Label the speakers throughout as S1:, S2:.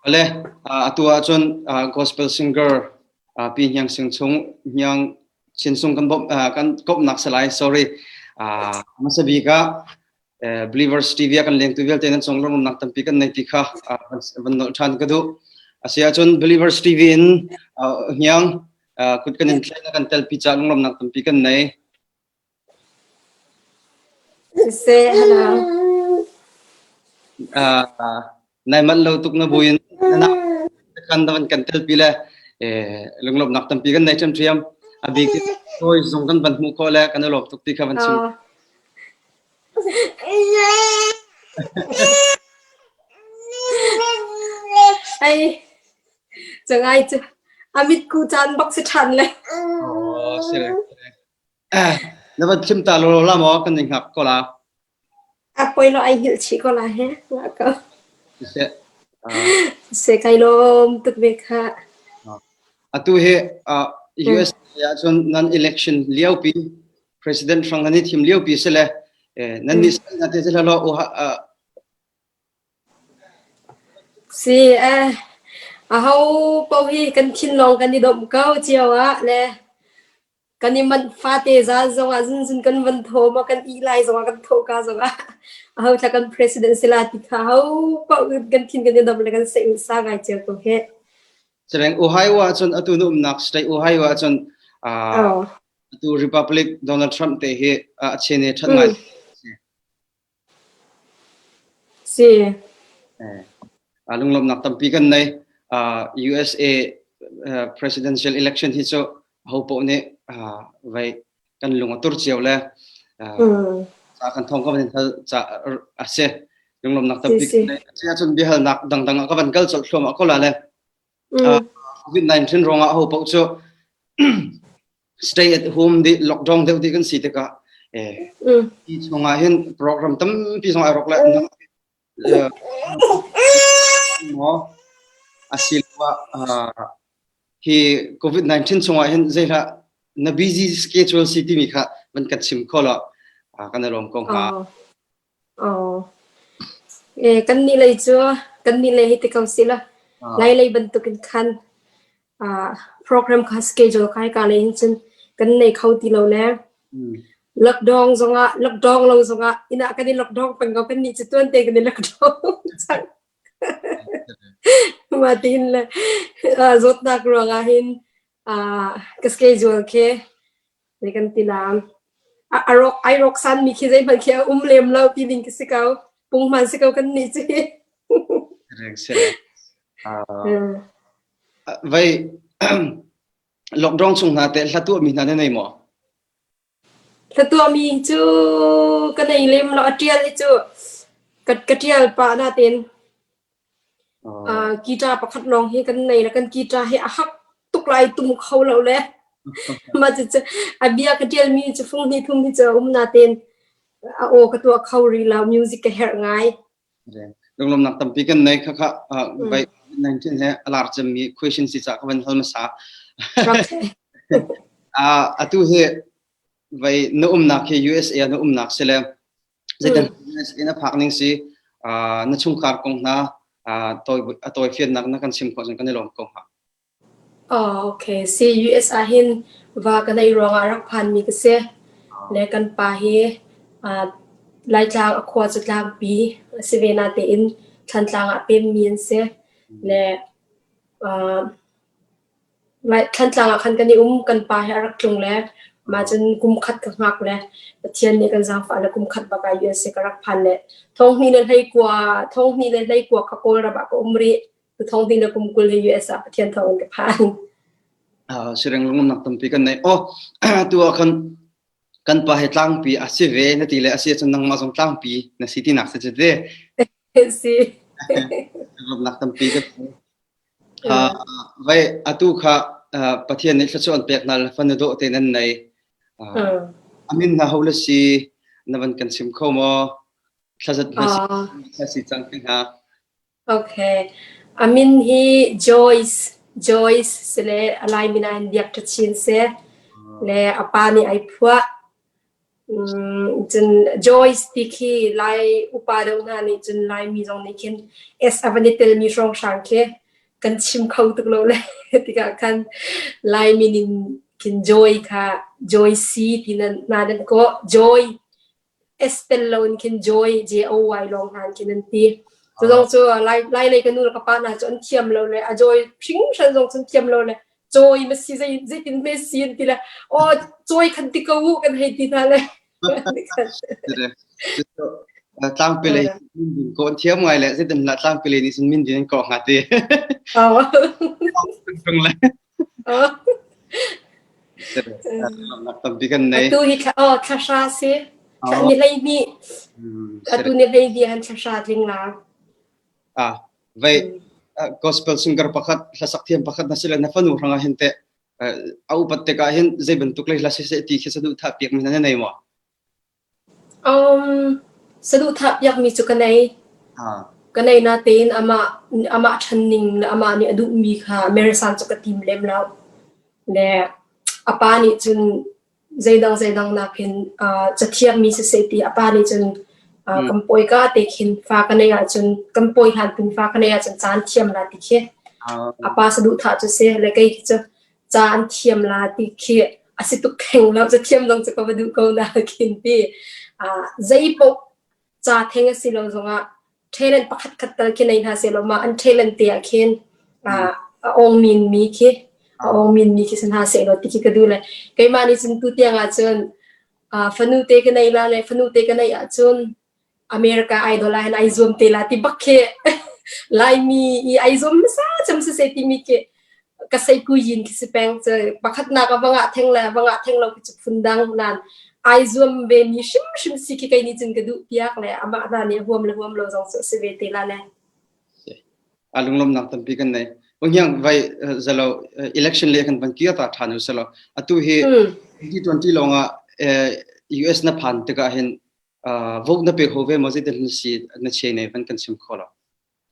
S1: Ale atu ahcun gospel singer Pi Hniang Sing Chung Hniang Chin Sung kan bawmh kan komhnak si lai sorry. Hmasa bik ah Believers TV ah kan lengtu vialte nan cung lawmhnak tampi kan nei ti kha van nolh ṭhan ka duh. Asi ahcun Believers TV in Hniang kut kan in thlai na kan telpi ca lunglawmhnak tampi kan nei.
S2: Siseh, hello.
S1: Uh, nai manh lo tuk na buin na kan davan kan telpi le eh lunglawmhnak tampi kan nei ṭhiamṭhiam. A bik in toi zong kan van hmuh khawh le kan i lawm tuk ti kha van chim.
S2: Oh. Ai, cangai cu amit ku caan bak si ṭhan le.
S1: Oh, si le. Na van chim ta lo la maw kan in hngak ko la.
S2: A poi lo ai hngilh chih ko la he. Wa ko.
S1: Siseh.
S2: Se kai lawm tuk ve kha.
S1: Atu hi US ahcun nan election liopi president hrang nan i thim liopi si le nan nih na te si lo
S2: Si eh aho paoh hi kan thinlawng kan i domh ko cio ah le Kan i manh fate zan zongah zunzun kan van thaw maw kan ih lai zongah kan thawhka zongah aho thla kan president si la ti kha ho paoh kan thin kan i dam le kan seih sa ngai cio ko he.
S1: Sereng Ohio ahcun atu na umnak state Ohio ahcun
S2: Oh.
S1: atu Republic Donald Trump te hi a chene that ngai.
S2: Si.
S1: Lunglawmhnak tampi kan nei. USA presidential election hi cu ho paoh nih vei kan lung a tur cio le ca kan thong ka van hal ca a si. Lunglawmhnak tampi kan nei. A si ahcun biahalnak dangdang ah ka van kal colh thluahmah ko la le. COVID-19 ruangah ho paoh cu stay at home di lockdown deuh di kan si tikah eh hi chungah hin program tampi zong ai rawk le maw asiloah hi COVID-19 chungah hin zeihlah na busy schedule si timi kha van kan chim kho lo kan i lawm ko hnga.
S2: Aw. Eh, kan nih lei cu kan nih lei hi ti ko si la. Lai lei bantukin khan ah program kha schedule kai ka lei hin cun kan nei kho ti lo le. Lockdown zongah lockdown lo zongah inn ah kan i lockdown peng ko kan nih cu tuan te kan i lockdown cang. Mah tiin le zawtnak ruangah hin ah ka schedule khi Zei kan ti lang. A, a rawk ai rawk san mi khi zeihmanh khi a um lem lo ti ding khi si ko. Punghman si ko kan nih ci.
S1: Reng se. Vai lockdown chung hna te hla tuah mi hna na nei maw?
S2: Hla tuah mi cu ka nei lem lo a tial i cu ka ka tial pa na ten Guitar pakhat lawng hi kan nei le kan guitar hi a hak tuk lai tum kho lo le mah cucu a bia ka ṭialmi cu fung hnih thum hi cu a um nain a aw ka tuah kho rih lo music ka herh ngai.
S1: Lunglawmnak tampi kan nei khakha vai 19 he a lar cemmi question si ca ka van hal hmasa. Atu hi vai na umnak hi USA na umnak si le Zeitan in a phak ning si na chungkhar kong hna a tawi fiannak na kan chim khawh cun kan i lawm ko hnga.
S2: Oh, okay. Si US ah hin va ka neih ruangah rak phanmi ka si. Le kan pa hi Laitlang a khua cu tlangpi a si ve natein Thlantlang ah pemmi an si. Le Thlantlang ah khan kan i um. Kan pa hi a rak tlung le mah cun kum khat ka hngak le Pathian nih kan zaangfah le kum khat bak ah USA ka rak phan le thonghnih le hleikua kha Kawlram ah ka um rih. Thonghnih le kum 20 hi US ah Pathian thawng in ka phan.
S1: Sireng lungnak tampi kan nei. Oh, tu ah khan kan pa hi tlangpi a si ve na ti le a si ahcun nangmah zong tlangpi na si tinak si cu te.
S2: Si.
S1: Lungnak tampi kan nei. Vai atu kha Pathian nih thluachuah an pek hna le fanu dawh te nan nei. A min hna ho le si na van kan chim kho maw? Thlazat hna si thla si cang ti hna.
S2: Okay. A min hi Joyce Joyce si le a Lai min ah hin Biak Ṭha Chin si. Le a pa nih ai phuah. Cun Joyce ti khi Lai upa deuh hna nih cun Laimi zong nih khin S a van i telmi hrawnghrang khi kan chim kho tuk lo le tikah khan Lai min in khin Joy kha Joyce ti nan hna nan kawh Joy S tel lo in khin Joy J O Y lawng hna khin an ti. Cu zong cu Lai Lai lei ka nu le ka pa hna cu an thiam lo le a Joy hringhran zong cu an thiam lo le Joy ma si zei zeitin hme si an ti le aw Joy khan ti ko u kan hei ti hna le.
S1: Tlangpi lei min din ko an thiam ngai le zeitin lah tlangpi lei nih cun min din an kawh hnga ti. Tung le. Tampi kan nei.
S2: Atu hi thla oh thla hra si. Thla ni hlei hnih. Atu ni hlei hnih han thla hra tling la.
S1: Ah, vei gospel singer pakhat hlasak thiam pakhat na si le na fanu hrang ah hin te a upat tikah hin zei bantuk lei hla siseh ti khi saduhthah piak mi na nei maw?
S2: Um, saduhthah piakmi cu ka nei. Ka nei natein amah amah ṭhan ning le amah nih a duhmi kha meresan cu ka tim lem lo. Le a pa nih cun zeidang zeidang nakin uh, cathiammi siseh ti a pa nih cun uh, kan pawi ka te khin fa ka nei ahcun kan pawi hlan pin fa ka nei ahcun caan thiam la ti khi a pa saduhthah cu si le kei khi cu ca an thiam la ti khi a si tuk theng lo ca thiam zong cu ka va duh ko na khin ti zei paoh ca theng a si lo zongah talent pakhat khat tal khi nei hna seh law mah an talent te ah khin a ong min mi khi a ong min mi khi san hna seh law ti khi ka duh le keimah nih cun tu tiang ah cun fanu te ka nei la le fanu te ka nei ahcun America idol ah hin ai zuam te la ti bak khi Laimi i ai zuam hmasa cem siseh timi khi ka sei ku yin khi si peng cu pakhatnak ah va ngah theng le va ngah theng lo khi cu phun dang nan ai zuam ve mi hrimhrim si khi kei nih cun ka duh piak le amah hna nih huam le huam lo zong cu si ve te la le
S1: A lunglawmnak tampi kan nei. Unghiang vai zalo election le kan van kir ta than u selo. Atu hi 2020 lawngah US na phan tikah hin vote na pe kho ve maw zeitin na si na che ne van kan chim kho lo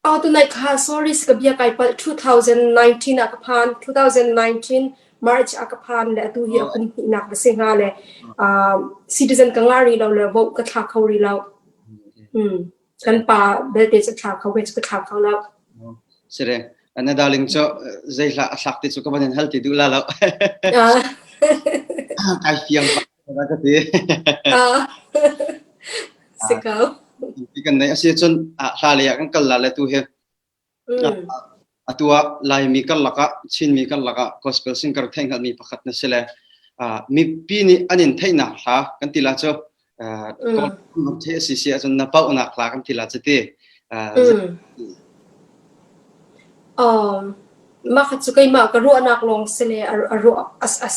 S2: Oh, tunai kha sorry ka bia kai pal 2019 ah ka phan 2019 March ah ka phan le atu hi a kum hnih nak va si hnga le citizen ka nga ri lo le vote ka thla kho ri lo hmm kan pa belte cu thla kho ve cu ka thla kho lo
S1: sire na darling cu zei hla a thlak ti cu ka van in hal ti duh la lo kai fiang ka ti.
S2: Si ko.
S1: Kan nei asi cun hla lei ah kan kal la le tu hi. Atu ah Laimi karlak ah Chinmi karlak ah gospel singer theihhngalhmi pakhat na si le mipi nih an in theihnak hla kan ti la cu kawl theih a si si ahcun na pauhnak hla kan ti la cu ti.
S2: Um, mah kha cu keimah ka ruahnak lawng si le a ruah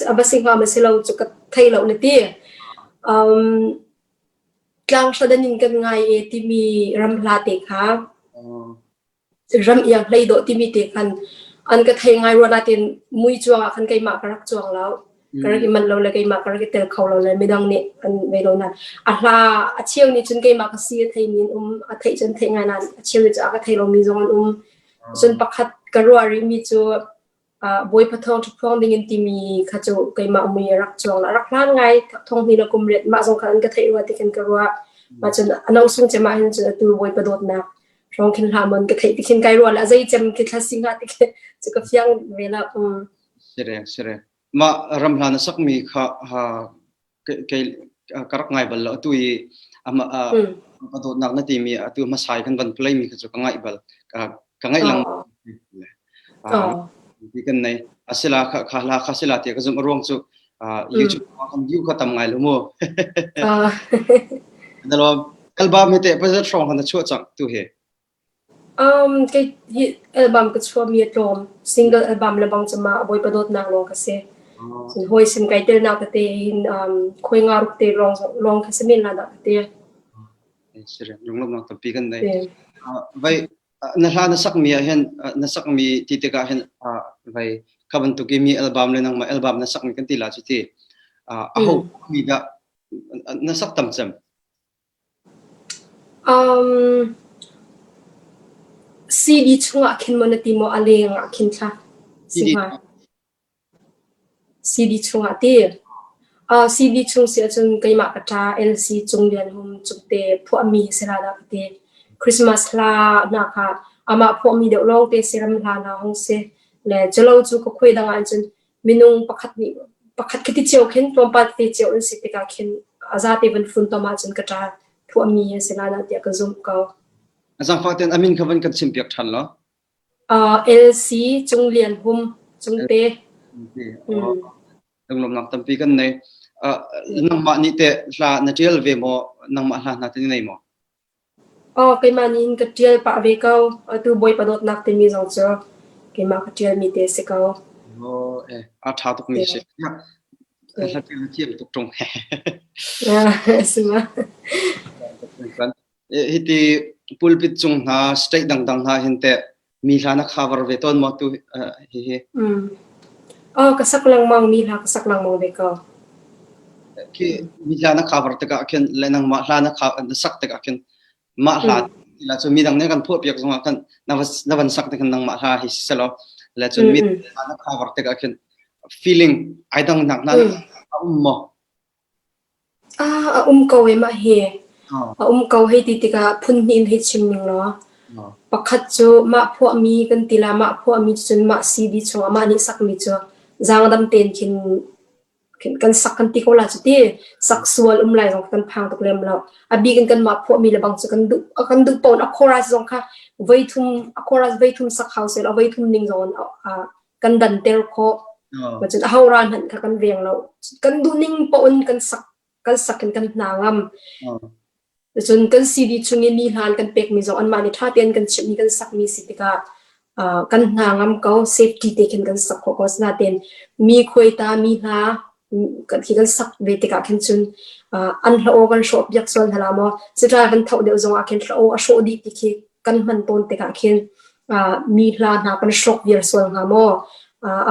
S2: a va si hnga ma si lo cu ka thei lo na ti. Um, tlang hradan in kan ngai e timi ram hla te kha ram iang hlei dawh timi te khan an ka thei ngai rua natin mui cuang ah khan keimah ka rak cuang lo. Ka rak i manh lo le keimah ka rak i tel kho lo le midang nih an ve lo nain a hla a cheu nih cun keimah ka si a theimi an um a theih cun theih ngai nain a cheu nih cun a ka thei lomi zong an um cun pakhat ka ruah rihmi cu Bawipa thawngṭha phuang dingin timi kha cu keimah mui a rak cuang la rak hlan ngai thong hnih le kum riat mah zong kha an ka theih rua ti khin ka ruah mah cun a no sung cem ah hin cun atu Bawipa dawtnak hrawng khin hlah mon ka theih ti khin kai ruah la zei cem khi thla si hnga ti khi cu ka fiang ve la um
S1: Sire sire Mah ram hla na sakmi kha kei ka rak ngai bal lo. Atu i a dawtnak na timi atu hmasa i kan van play mi kha cu ka ngaih bal. Ka ngaih lang. Ti kan nei. Asila kha kha hla kha sila ti ka zum ruang cu YouTube kan view kha tam ngai lo mu. Dalom album he te pazat hrawng khan na chuah cang tu hi.
S2: Um, kei hi album ka chuahmi a tlawm. Single album lebang cu mah Bawipa dawtnak lawng ka si. Cun hawi sin kai telnak tete hin um, khuai nga ruk te lawng lawng kha si men la dah ka ti.
S1: Sirem lunglawmhnak tampi kan nei. Vai na hla na sakmi ah hin na sakmi ti tikah hin vai kha bantuk i mi album le nangmah album na sakmi kan ti la cu ti. Aho mi dah na sak tam cem?
S2: Um, CD chungah khin maw na ti maw a leng ah khin thla si hnga? CD chungah ti. CD chung si ahcun keimah ka ṭa LC Cung Lian Hum Cungte phuahmi si la dah ka ti. Christmas hla hna kha amah phuahmi deuh lawngte si ram hla hna hung si. Le culo cu ka khuai dang ahcun minung pakhat nih pakhat khiti cio khin tlawmpal tete cio an si tikah khin a zate van funtom ahcun ka ṭa phuahmi a si la dah tiah ka zumh ko.
S1: A zaangfah tein a min kha van kan chimpiak ṭhan law.
S2: LC Cung Lian Hum Cungte.
S1: Lunglawmnak tampi kan nei. Nangmah nih teh hla na ṭial ve maw? Nangmah hla hna te na nei maw?
S2: Aw, keimah nih hin ka ṭial pah ve ko. Atu Bawipa dawtnak timi zong cu keimah ka ṭialmi te a si ko.
S1: Aw, eh, a ṭha tukmi si. Hla ṭial na thiam tuk ṭung.
S2: Si ma.
S1: Hiti pulpit cung hna, state dangdang hna hin teh mi hla na cover ve tawn maw tu hihi?
S2: Mm. Aw, ka sak lengmang, mi hla ka sak lengmang ve ko.
S1: Khi mi hla na cover tikah khin le nangmah hla na na sak tikah khin mah hla la cu mi dang nih kan phuah piak zongah khan na na van sak tikhin nangmah hla hi si selaw le cun mi hla na cover tikah khin feeling ai dang nak na a um maw?
S2: Ah, a um ko e mah hi. A um ko hei ti tikah phun hnih in hei chim ning law. Pakhat cu mah phuahmi kan ti la, mah phuahmi cun mah CD chungah mah nih sakmi cu zaangdam tein khin khin kan sak kan ti ko la cu ti. Sak sual um lai zong kan phang tuk lem lo. A bik in kanmah phuahmi le bang cu kan duh kan duh paoh in a chorus zong kha voithum a chorus voithum sak hau seh law voithum ning zong in kan danter khawh. Cun aho ral hmanh kha kan veng lo. Kan duhning paoh in kan sak kan sak in kan hna ngam. Cun kan CD chung i mi hlan kan pekmi zong anmah nih ṭha tein kan chimhmi kan sakmi si tikah kan hna ngam ko safety te khin kan sak khawh ko asinain mi khuaita mi hna kan khi kan sak ve tikah khin cun an hla aw kan hrawh piak sual hna la maw citrai kan tho deuh zong ah khin hla aw a hrawh dih ti khi kan hman tawn tikah khin mi hla hna kan hrawk viar sual hnga maw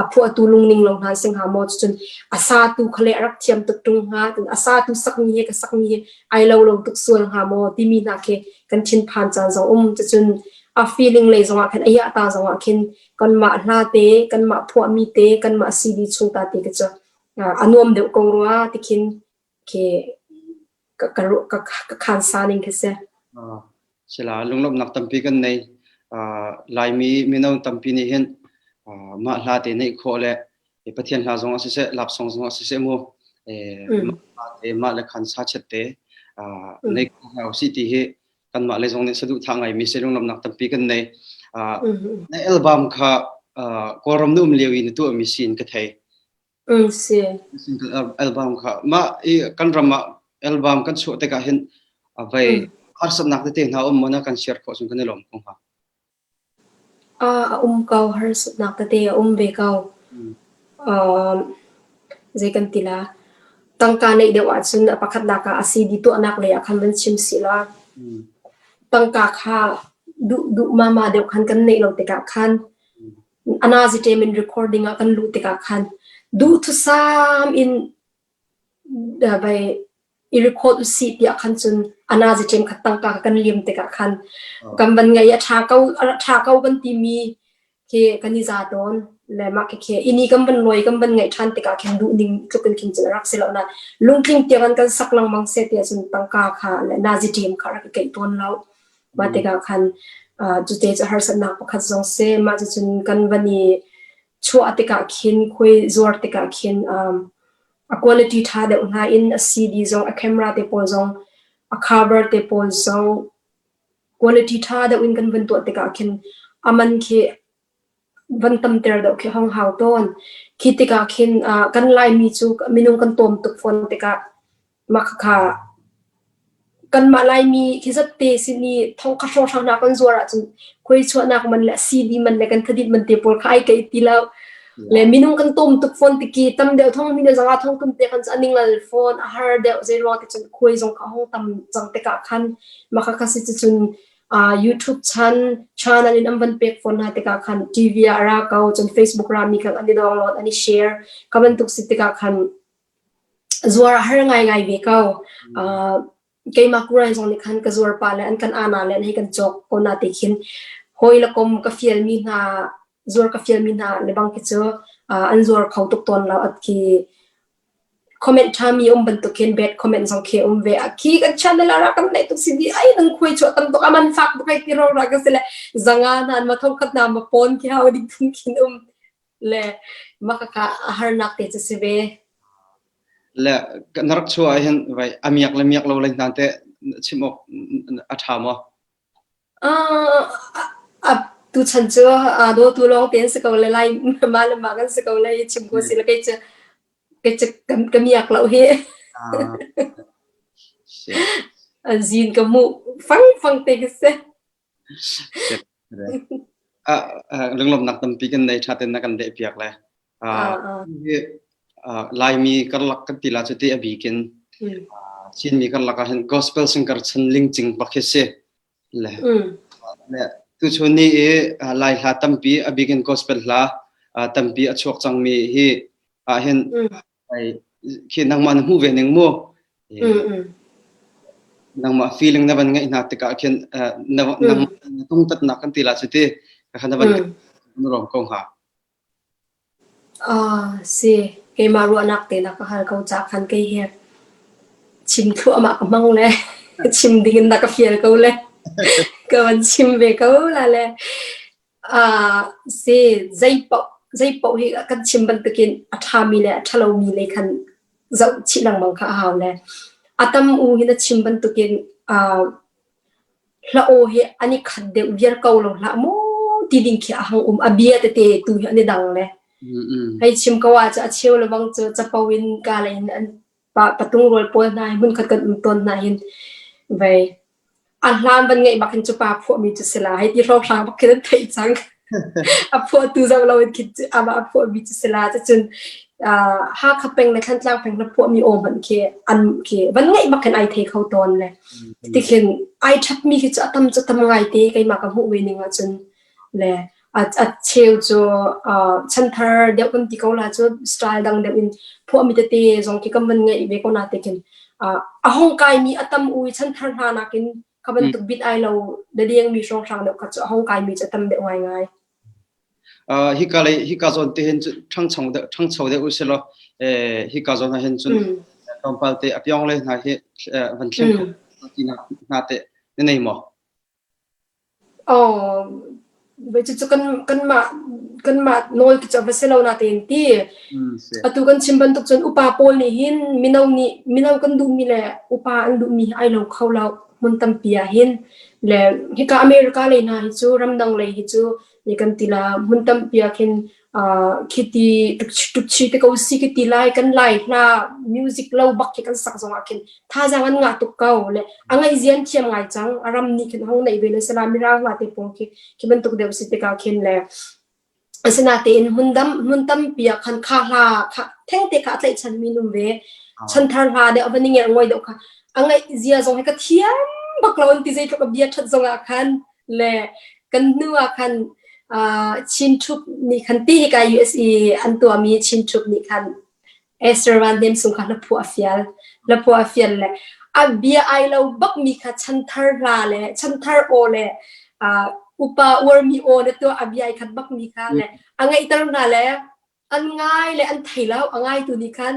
S2: a phuahtu lungning lo hna si hnga maw cun a satu kha le a rak thiam tuk ṭung hnga a satu sakmi he ka sakmi he ai lo lo tuk sual hnga maw timi hna khi kan thinphan caan zong um cucun a feeling lei zongah khin a iah ta zongah khin kanmah hla te kanmah phuahmi te kanmah CD chung ta te ka cu a nuam deuh ko rua tikhin khi ka ka ka ka khan sa ning khi si.
S1: Sila lunglawmhnak tampi kan nei. Laimi mino tampi nih hin mah hla te neih khawh le Pathian hla zong ah siseh, lap song zong ah siseh mu mah te mah le khan sa chet te nei khawh hna usih ti hi kanmah le zong nih saduhthah ngaimi si lunglawmhnak tampi kan nei. Na album kha Kawlram na um lio i na tuahmi si in ka thei.
S2: Mm, si.
S1: Album kha mah i kan ram ah album kan chuah tikah hin vai harsatnak tete hna um maw na kan share khawh cun kan i lawm ko hnga.
S2: Ah, a um ko harsatnak tete a um ve ko. Um, zei kan ti la. Tangka neih deuh ahcun a pakhatnak ah a CD tuahnak lei ah khan van chim si la. Tangka kha duh duh mama deuh khan kan neih lo tikah khan Anaziṭem in recording ah kan luh tikah khan duhthusam in vai i record usih tiah khan cun anaziṭem kha tangka kha kan liam tikah khan kan van ngei a ṭha ko a ṭha ko kan timi khi kan i za tawn le mah khi ini kan van lawi kan van ngaih ṭhan tikah khin duh ning tluk in khin cun a rak si lo na lungtling tiang an kan sak lengmang seh tiah cun tangka kha le naziṭem kha rak i keih tawn lo. Mah tikah khan cute cu harsatnak pakhat zong si. Mah cucun kan van i chuah tikah khin, khuai zuar tikah khin a quality ṭha deuh hna in a CD zong, a camera te pawl zong, a cover te pawl zong quality ṭha deuh in kan van tuah tikah khin a man khi van tamter deuh khi hong hau tawn. Khi tikah khin kan Laimi cu minung kan tawm tuk fawn tikah mah khakha kanmah Laimi khi zatte sin i thong kha hrawnghrang hna kan zuar ahcun khuai chuahnak man le CD man le kan thadit man te pawl kha ai keih ti lo. Le minung kan tawm tuk fawn tiki tam deuh thong mi le zanga thong tum te kan a ningal fawn a har deuh zei ruang te cun khuai zong kha hong tam cang tikah khan mah khakha si cun YouTube chan channel in an van pek fawn hna tikah khan TV ah ra ko cun Facebook ra mi khan an i download an i share ka bantuk si tikah khan zuar a har ngaingai ve ko. Keimah kurai zong nih khan ka zuar pa le an kan ana le an hei kan cawk ko na te khin hawi le kom ka fial mi hna zuar ka fial mi hna le bang khi cu an zuar kho tuk tawn lo at khi. Comment ṭhami um bantuk khin bad comment zong khi um ve. A khi kan channel ah rak kan neih tuk si di ai nang khuai chuah tam tuk aman fak tuk ai ti ro ra ka si le zanga nan ma thong khat na ma pon khi hau ding phun khin um le maka ka a harnak te cu si ve.
S1: Le na rak chuah ah hin vai a miak le miak lo le hna te chim awk a ṭha maw?
S2: Uh, a tuchan cu aa dawtu lawng te an si ko le lai mah le mah kan si ko le i chim ko si le kei cu kei cu ka miak lo hi. An zin ka mu fang fang te khi si.
S1: Lunglawmhnak tampi kan nei ṭha ten na kan leh piak le. Laimi karlak kan ti la cu ti a bikin Chinmi karlak ah hin gospel singer chan lingcing bak hi si. Le le tuchun ni i Lai hla tampi a bikin gospel hla tampi a chuak cangmi hi ah hin khi nangmah na hmuh ve ning mu. Nangmah feeling na van ngeih hna tikah khin na na tungtatnak kan ti la cu ti kha na van rom ko hnga.
S2: Si, keimah ruahnak te na ka hal ko ca khan kei hi chim thluahmah ka hmang le chim ding in na ka fial ko le ka van chim ve ko la le si zei paoh zei paoh hi kan chim bantukin a ṭhami le a ṭhalomi lei khan zoh chih lengmang kha a hau le a tam u hi na chim bantukin Hla aw hi an i khat deuh viar ko lo hlah maw ti ding khi a hang um. A bia tete tu hi an i dang le. Hei chim ko ah cu a cheu le bang cu capo in ka lei in an pa patung rual pawl hna hi hmunkhat kan um tawn hna hin vei a hlan van ngeih bak hin cu pa phuahmi cu si la hei ti hrawkhrang bak khin an theih cang. A phuahtu zoh lo in khin amah a phuahmi cu si la cucun Hakha peng le Thantlang peng na phuahmi aw hmanh khi an khi van ngeih bak khin ai thei kho tawn le. Tikhin ai ṭhatmi khi cu a tam cu tam ngai te keimah ka hmuh ve ning ahcun le a a cheu cu chanthar deuh kan ti ko la cu style dang deuh in phuahmi tete zong khi kan van ngeih ve ko na te khin a hong kaimi a tam u i chanthar hna nakin kha bantuk bit ai lo deng mi hrawnghrang deuh kha cu a hong kaimi cu a tam deuh ngaingai.
S1: Hika lei hika zawn te hin ṭhangcho deuh ṭhangcho deuh u sih law hika zawn ah hin cun tlawmpal te a piong le hna hi van thleng kho ti hna teh na nei maw?
S2: Oh, cucu kan kanmah kanmah nawl cu va si lo na tein ti. Atu kan chim bantuk cun upa pawl nih hin mino nih mino kan duhmi le upa an duhmi ai lo kho lo. Hmun tampi ah hin le hika America lei hna hi cu ramdang lei hi cu ni kan ti la hmun tampi ah khin khiti tukchi te ko si khi ti lai kan lai hla music lo bak khi kan sak zong ah khin thazaang an ngah tuk ko le a ngaih zian thiam ngai cang a ram nih khin hong neih ve le sala mirang hla te pong khi khi bantuk deuh si tikah khin le Asinain hmun tampi ah khan kha hla kha thengte kha a tlaihchanmi an um ve. Chanthar hla deuh a van i ngerhnguai deuh kha a ngaih zia zong hi ka thiam bak lo an ti zeitluk a bia ṭhat zong ah khan le kan hnu ah khan Chin Thup nih khan ti hika US i an tuahmi Chin Thup nih khan Esther Van Hnem Sung kha hlaphuah a fial. Hlaphuah a fial le a bia ai lo bakmi kha chanthar hla le chanthar aw le uh, upa uarmi aw le tuah a bia ai khat bakmi kha le a ngaihter hna le an ngai le an thei lo a ngaitu nih khan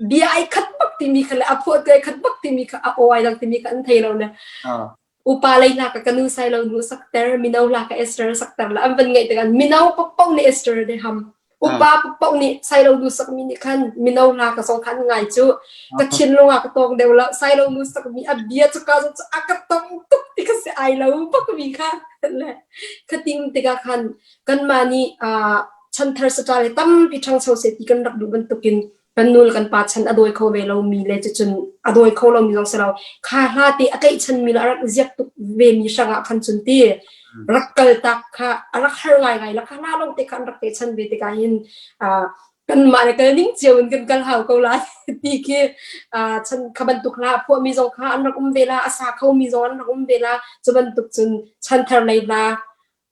S2: bia ai khat bak timi kha le a phuahtu ai khat bak timi kha a aw ai dang timi kha an thei lo le upa lei hla ka kanu sai lo nu sakter mino hla ka Esther sakter la an van ngaih tikah mino paohpaoh nih Esther de ham upa paohpaoh nih sai lo nu sakmi nih khan mino hla ka song khan ngai cu ka thinlung ah ka tawng deuh lo sai lo nu sakmi a bia cu ka cu a ka tong tuk ti ka si ai lo bak mi kha le khating tikah khan kanmah nih chanthar saṭa le tampi ṭhangcho seh ti kan rak duh bantukin kan nu le kan pa chan a dawi kho ve lomi le cucun a dawi kho lomi zong si lo kha hla te a tlaihchan mi le a rak ziak tuk ve mi hrangah khan cun ti rak kal tak kha a rak har ngai ngai la kha hla lawng te kha an rak tlaihchan ve tikah hin kanmah le kal ning cio in kan kal hau ko lai ti khi chan kha bantuk hla phuah mi zong kha an rak um ve la a sa kho mi zong an rak um ve la cu bantuk cun chanthar lei hla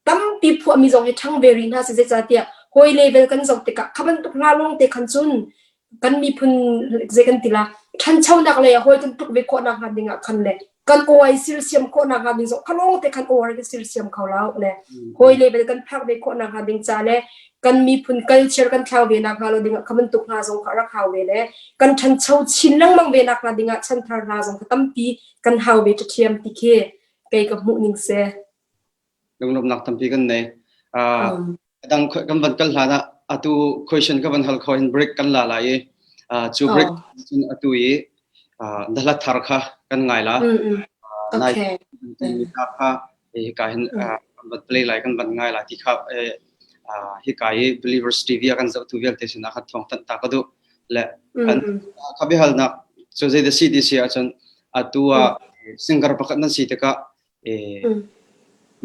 S2: tampi phuahmi zong hi ṭhang ve rih hna seh zeicahtiah hawi level kan zoh tikah kha bantuk hla lawng te khan cun kan miphun zei kan ti la ṭhanchonak lei ah hawi kan tluk ve khawh nakhnga ding ah khan le. Kan aw ai sirsiam khawh nak hnga ding zong khalong te khan aw ai sirsiam kho lo le hawi level kan phak ve khawh nak hnga ding ca le kan miphun culture kan thlau ve nak hnga lo ding ah kha bantuk hna zong kha rak hau ve le kan ṭhancho chin lengmang ve nak hnga ding ah chanthar hna zong kha tampi kan hau ve ṭhiam ti khi kei ka hmuh ning si.
S1: Lunglawmhnak tampi kan nei. Dang kan van kal hlan ah atu question ka van hal kho in break kan la lai i cu break cun atu i na hla thar kha kan ngai la. Nai kha hika hin kan van play lai kan van ngai lai ti kha hika i Believers TV a kan zohtu vialte sinah khan thawng thanh ta ka duh. Le an kha biahalnak cu zei da si ti si ahcun atu ah singer pakhat nan si tikah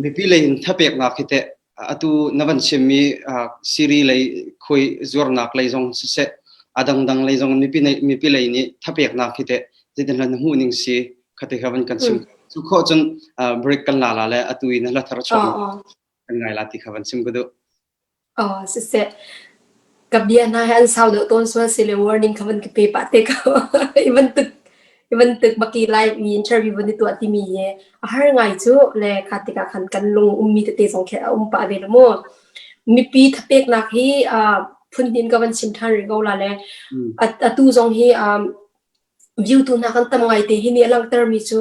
S1: mipi lei in thapeknak hi teh atu na van chimmi siri lei khui zuarnak lei zong siseh a dangdang lei zong mipi mipi lei nih thapeknak hi teh zeitin hlan na hmuh ning si khate kha van kan chim cu khawh cun break kan la la le atu in hla thar chuak kan ngai la ti kha van chim ka duh.
S2: Aw siseh, ka bia hna hi an sau deuh tawn sual si le warning kha van ka pe pah te ko. I bantuk i bantuk baki lai mi interview van i tuah timi hi a har ngai cu le kha tikah khan kan lung ummi tete zong khi a um pah ve lo mu. Mipi thapeknak hi phun hnin ka van chim ṭhan rih ko la le atu zong hi View-tu hna kan tam ngaite. Hi nih a langhtermi cu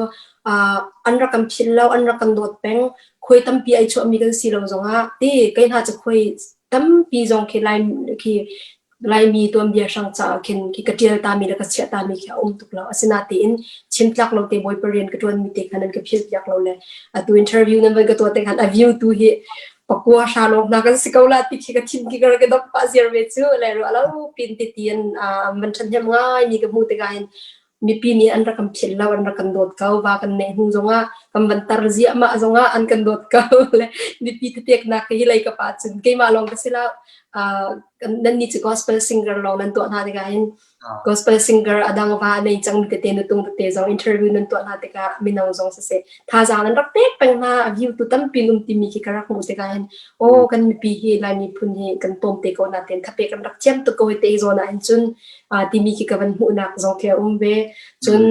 S2: an rak kan philh lo, an rak kan dawt peng. Khuai tampi ai chuahmi kan si lo zongah ti kei hna cu khuai tampi zong khi Lai khi Laimi tuanbia hrang caah khin khi ka ṭial tami le ka chiah tami khi a um tuk lo. Asinain chim tlak lo te Bawipa rian ka ṭuanmi te kha nan ka philh piak lo le atu interview nan van ka tuah te khan a view tu hi pakua hra lawng hna kan si ko la ti khi ka thin khi ka ka dok pah ziar ve cu le ru alo pin ti ti an man than hem ngai mi ka hmu tikah hin mipi nih an rak kan philh lo an rak kan dawt ko va kan ne hnu zongah kan van tar ziah mah zongah an kan dawt ko le mipi tetek nak hi lei ka pa cun keimah lawng ka si lo nan ni cu gospel singer lawng nan tuah hna tikah hin Gospel singer a dang va nei cang mi tete nutung tete zong interview nan tuah hna tikah mino zong siseh thazaang nan rak pek peng hna a view tu tampi um timi khi ka rak hmuh tikah hin aw kan mipi hi Lai miphun hi kan pawm te ko na ten thape kan rak thiam tuk ko hi te zawn ah hin cun timi khi ka van hmuhnak zong khi a um ve cun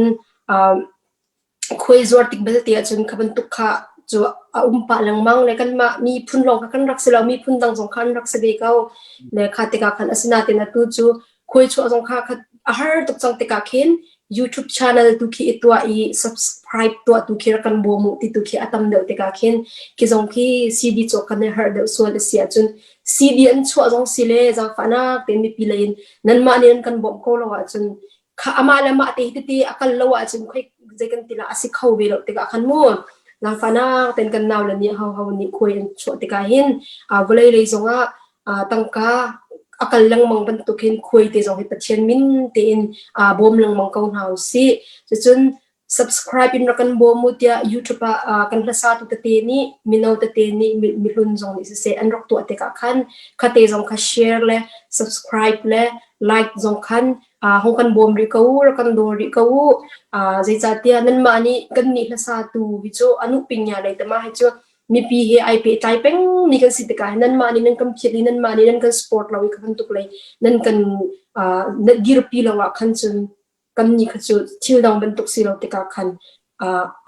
S2: Khuai zuar tik belte ahcun kha bantuk kha cu a um pah lengmang le kanmah miphun lawng kha kan rak si lo, miphun dang zong kha an rak si ve ko. Le kha tikah khan asinain atu cu khuai chuah zong kha a har tuk cang tikah khin YouTube channel tu khi i tuah i subscribe tuah tu khi rak kan bawm u ti tu khi a tam deuh tikah khin khi zong khi CD cawk kan i harh deuh sual a si ahcun CD an chuah zong si le zaangfahnak tein mipi lei in nanmah nih nan kan bawmh ko lo ahcun kha amah le mah te hi tete a kal lo ahcun khoi zei kan ti la a si kho ve lo tikah khan mu langfanak ten kan nau le nih ho ho nih khuai an chuah tikah hin vawlei lei zongah tangka a kal lengmang bantuk hin khuai te zong hi Pathian min tein bawm lengmang ko hna usih cucun subscribe in rak kan bawm u tiah YouTube ah kan hlasa tu tete nih mino tete nih mihlun zong nih siseh an rak tuah tikah khan khate zong kha share le subscribe le like zong khan hong kan bawm rih ko u rak kan dawr rih ko u zeicahtiah nanmah nih kan nih hlasa tu hi cu anu pingya lei tama hi cu mipi he ai pehtlai peng mi kan si tikah nanmah nih nan kan phiat i nanmah nih nan kan support lo i kha bantuk lei nan kan dirpi lo ah khan cun kannih kha cu thil dang bantuk si lo tikah khan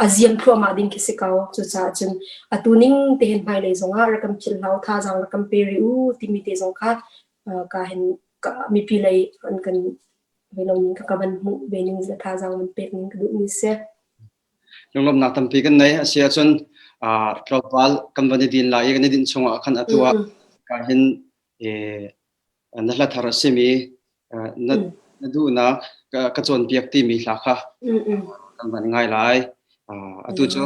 S2: a ziam thluahmah ding khi si ko. Cucaah cun atu ning te hin hmailei zongah rak kan philh hlah u, thazaang rak kan pe rih u timi te zong kha ka hin ka mipi lei an kan ve lo ning ka ka van hmuh ve ning le thazaang van pek ning ka duh mi si.
S1: Lunglawmhnak tampi kan nei. A si ahcun tlawmpal kan van i din lai i kan i dinh chungah khan atu ah ka hin na hla thar a simi na na duhnak ka cawnpiak timi hla kha kan van ngai lai. Atu cu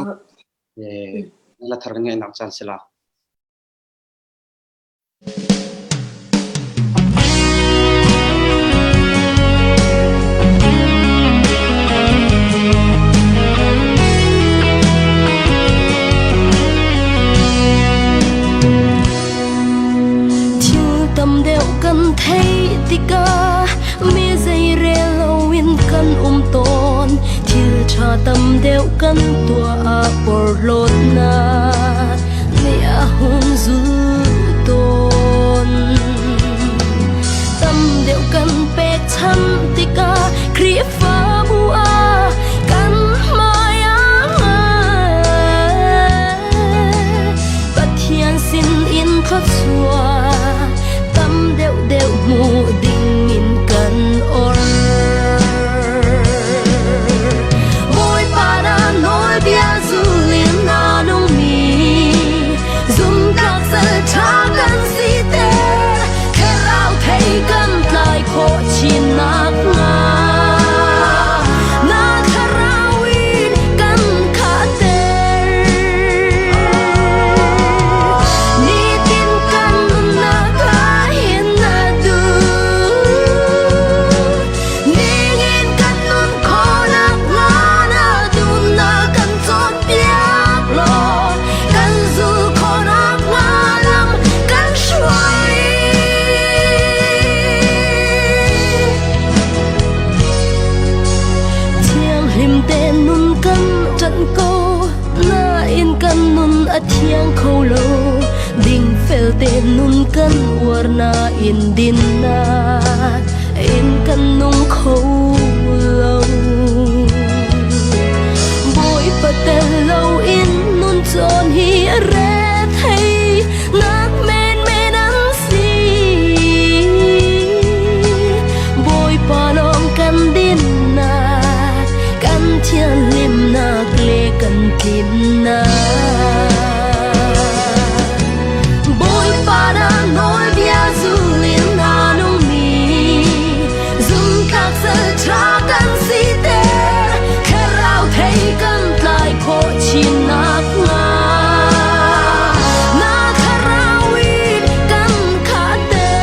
S1: na hla thar kan ngaihnak caan si la.
S3: Thil tam deuh kan theih tikah mi zeirel loin kan um tawn. Thil ṭha tam deuh kan tuah ah porhlawtnak nih a hung zulh tawn. Tam deuh kan pekchanh tikah Khrihfabu ah kan hmai ah. Thluachuah tam deuhdeuh hmuh dingin kan or. Bawipa na nawlbia zulin na nungmi zumtlak sal ṭha kan siter thlarau thei kan tlai khawh chin nakhnga na thlarau in kan khahter. Nitin kan nunnak ah hin na duh. Ningin kan nun khawhnak hnga na duhnak kan cawnpiak law kan zul khawhnak hnga lam kan hruai. Thianghlim tein nun kan ṭanh ko nain kan nun a thiang kho lo. Dingfel tein nun kan uar nain dinnak in kan nung kho lo. Bawipa tel loin nun cawn hi a rethei nak menmen an si. Bawipa lawng kan dinnak, kan thianhlimnak le kan tlinnak. Bawipa na nawlbia zulin na nungmi, zumtlak sal ṭha kan siter, thlarau thei kan tlai khawh chin nakhnga. Na thlarau in kan khahter.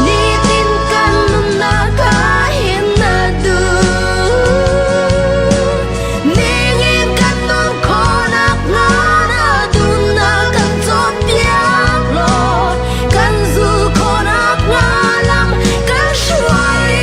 S3: Nitin kan nunnak ah hin na duh. Ningin kan nun khawhnak hnga na duhnak kan cawnpiak law kan zul khawhnak hnga lam kan hruai.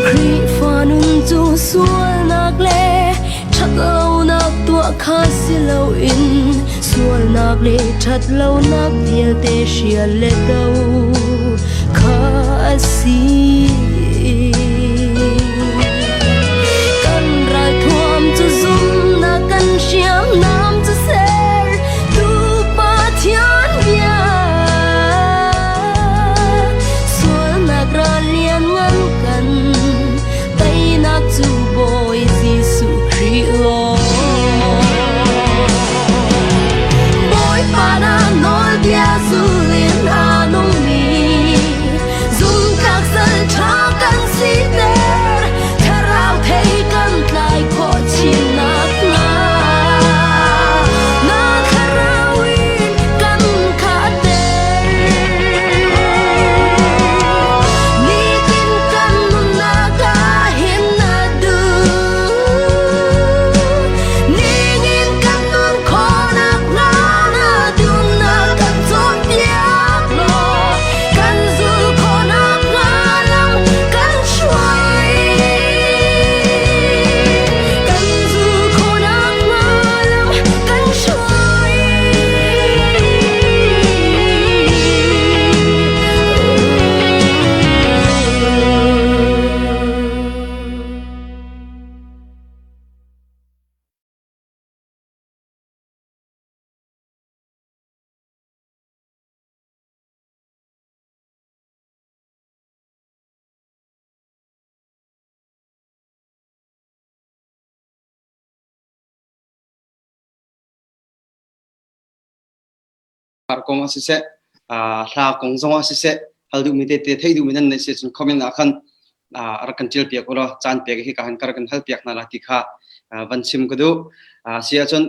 S3: Khrihfa nun cu sualnak le ṭhatlonak tuah kha si loin sualnak le ṭhatlonak vialte hrial le do kha a si. Kan ralthuam cu zumhnak kan hriamnam cu ser tu Pathian bia. Sualnak ral lianngan kan teinak cu Bawi Jesuh Khrih law. Bawipa na nawlbia zulin a nungmi zumtlak sal ṭha kan siter thlarau thei kan tlai khawh chin nakhnga na thlarau in kan khahter. Nitin kan nunnak ah hin na duh. Ningin kan nun khawhnak hnga na duhnak kan cawnpiak law kan zul khawhnak hnga lam kan hruai. Kan zul khawhnak hnga lam kan hruai.
S1: Kong ah siseh, hla kong zong ah siseh, hal duhmi tete theih duhmi nan neih si cun comment ah khan rak kan ṭial piak ulaw caan pek hi ka han kar kan hal piak hna la ti kha van chim ka duh. Si ahcun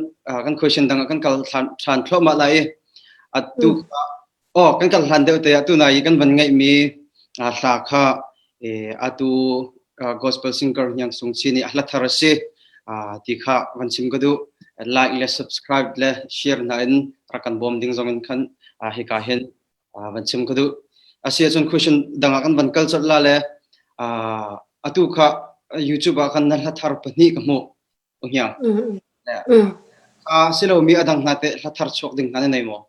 S1: kan question dang ah kan kal ṭhan thluahmah lai i atu Oh, kan kal hlan deuh te ah tunai i kan van ngeihmi hla kha atu gospel singer Hniang Sung Chi nih a hla thar a si ti kha van chim ka duh. like le subscribe le share hna in rak kan bawm ding zong in khan hika hin van chim ka duh. Asi ahcun question dang ah kan van kal colh la le atu kha YouTube ah khan na hla thar pahnih ka hmuh. Hniang. Si lomi a dang hna teh hla thar chuak ding hna na nei maw?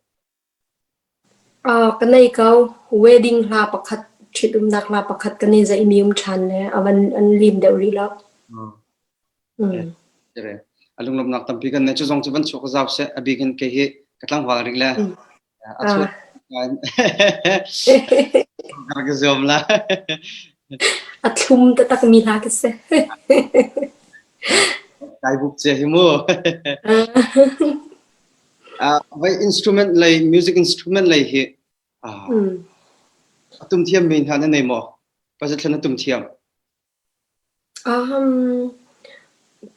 S2: Ka nei ko. Wedding hla pakhat, ṭhitumnak hla pakhat kan i zaihmi um ṭhan le a van an lim deuh rih lo.
S1: A lunglawmhnak tampi kan nei. Cu zong cu van chuak zau seh. A bik in kei hi ka tlangval rih le a chuak ka rak i zuam la.
S2: A thlum taktak mi hla ka si.
S1: Kai buk cia hi mu. Vai instrument lei music instrument lei hi a tum thiam mi hna na nei maw? Pasal na tum thiam?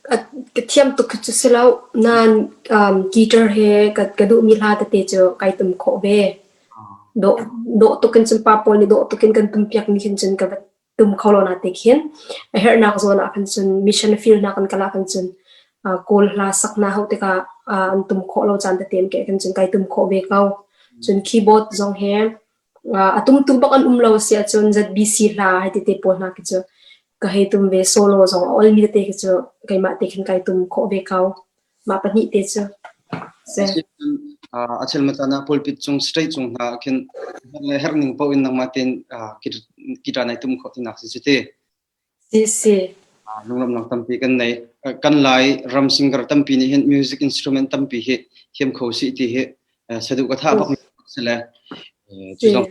S2: Ka thiam tuk khi cu si lo. Nain guitar he ka duhmi hla tete cu kai tum khawh ve. Dawh dawh tuk in cun pa pawl nih dawh tuk in kan tum piakmi khin cun ka va tum kho lo na te khin. A herhnak zawn ah khan cun mission field nak an kal ah khan cun Kawl hla sak hna hauh tikah an tum khawh lo caan tete ke khan cun kai tum khawh ve ko. Cun keyboard zong he A tumtu bak an um lo si ahcun ZBC hla hei ti te pawl hna khi cu ka hei tum ve. Solo zong a olmi tete khi cu keimah te khin kai tum khawh ve ko. Mah pahnih te cu. Si.
S1: A chel matan ah pulpit cung stage cung hna khin le herh ning paoh in nangmah tein guitar nai tum khawh tinak si cu ti.
S2: Si si.
S1: Lunglawmhnak tampi kan nei. Kan Lai ram singer tampi nih hin music instrument tampi hi thiam kho si ti hi saduh ka thah bak si le cu zong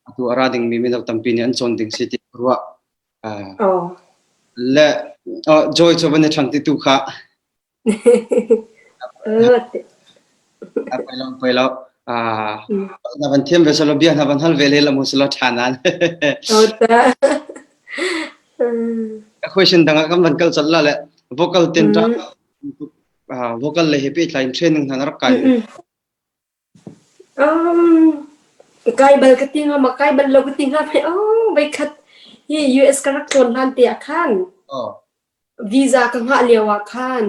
S1: atu a ra dingmi mino tampi nih an cawn ding si ti ruah. Le Joy cu van i ṭhang ti tu kha Poi lo, poi lo. Na van thiam ve salo bia na van hal ve le la mu salo ṭha nan. Question dang ah kan van kal cal la le vocal ten ta vocal le he pehtlai in training hna na rak kai.
S2: Ka kai bal ka ti hnga ma kai bal lo ka ti hnga pei oh voikhat hi US ka rak tlawn hlan te ah khan visa ka hngah lio ah khan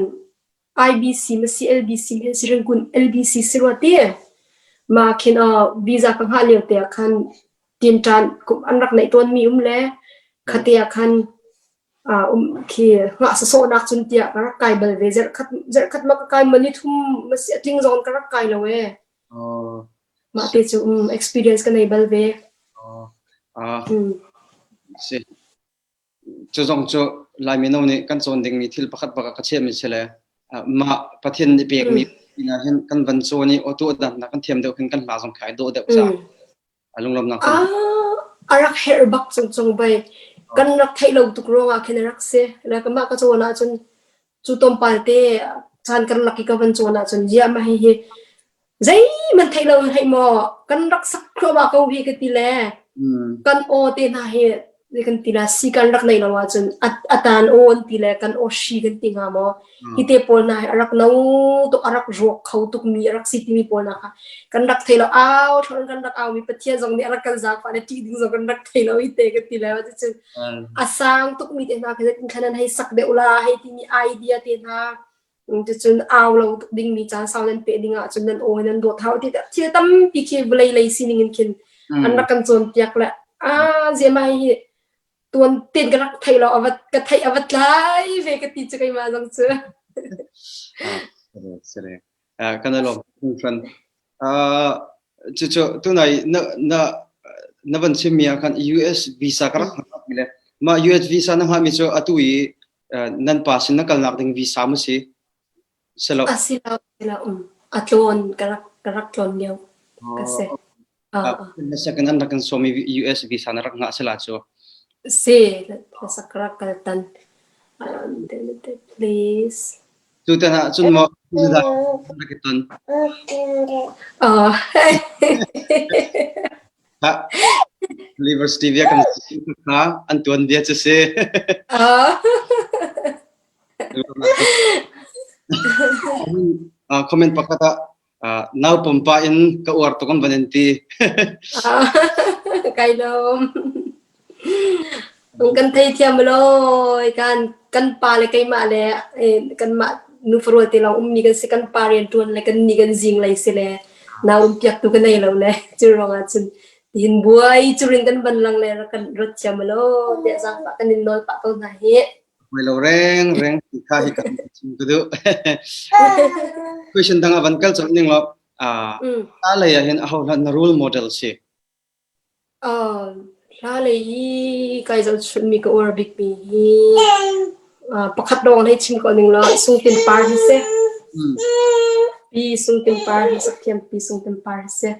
S2: IBC ma si LBC hen si Rangoon LBC si rua ti ma khin visa ka hngah lio te ah khan tinṭan an rak neih tawn mi um le khate ah khan um khi ngah sawsawhnak cun tiah ka rak kai bal ve zarhkhat zarhkhat ma ka kai ma ni thum ma si atling zong ka rak kai lo e mah te cu um experience ka nei bal ve.
S1: Si cu zong cu Lai mino nih kan cawn dingmi thil pakhat bak ah ka chiahmi si le mah Pathian nih pekmi hin kan van cawn i aw tuah dan kan thiam deuh khin kan hla zong khai dawh deuh ca lunglawmnak
S2: Ah, a rak herh bak cungcung bai. Kan rak theih lo tuk ruangah khin a rak si. Le mah ka cawn ahcun cu tlawmpal te caan kan lak i ka van cawn ahcun ziah mah hihi zeihmanh theih lo in hei maw kan rak sak thluahmah ko hi ka ti le kan aw te hna hi zei kan ti la si kan rak nei lo ahcun a tan aw an ti le kan aw hri kan ti hnga maw hi te pawl hna hi a rak no tuk a rak ruak kho tuk mi a rak si timi pawl hna kha kan rak thei lo au thon kan rak au mi Pathian zong nih a rak kan zaangfah le ṭih ding zong kan rak thei lo hi te kan ti le cucun a sang tuk mi te hna kha zeitin khan an hei sak deuh la hei timi idea te hna cucun au lo tuk ding mi caan sau nan pe ding ahcun nan aw nan dawt hau ti thil tampi khi vawlei lei sining in khin an rak kan cawnpiak le a ziama hi tuan ten ka rak thei lo avat ka theih avat tlai ve ka ti chu keimah zong cu.
S1: Sere kan alom hran cucu tunai na na na van chimmi ah khan US visa ka rak hngak mi le mah US visa na hngah mi cu atu i nan pa sin na kalnak ding visa mu si selo
S2: A si lo si lo a tlawn ka rak ka rak tlawn lio ka si.
S1: Na second an rak kan sawm i US visa na rak ngah sela cu.
S2: Si sak rak kal tan please.
S1: Tutan ah cun maw rak i ton? Ha University bia kan kha an tuan bia cu si. Comment pakhat ah nau pumpa in ka uar tuk an van in ti.
S2: Kai lawm. Kan thei thiam lo kan kan pa le keimah le kanmah. Nufarual te lawng ummi kan si kan pa rian ṭuan le kan ni kan zing lei si le nau um piaktu ka nei lo le cu ruangah cun tihin buai curin kan ban lang le rak kan rat thiam lo tiah zaangfah kan in nawl pah ko hna hi.
S1: Hoi lo reng reng ti kha hi kan chim ka duh. Question dang avan kal chap ning lo. Ah, ta lei ah hin aho hlan na role model si.
S2: Hla lei i kai zohchunhmi ka uar bikmi hi pakhat lawng hei chim ko ning law Sungtin Par hi si. Pi Sungtin Par hi sakthiam Pi Sungtin Par hi si.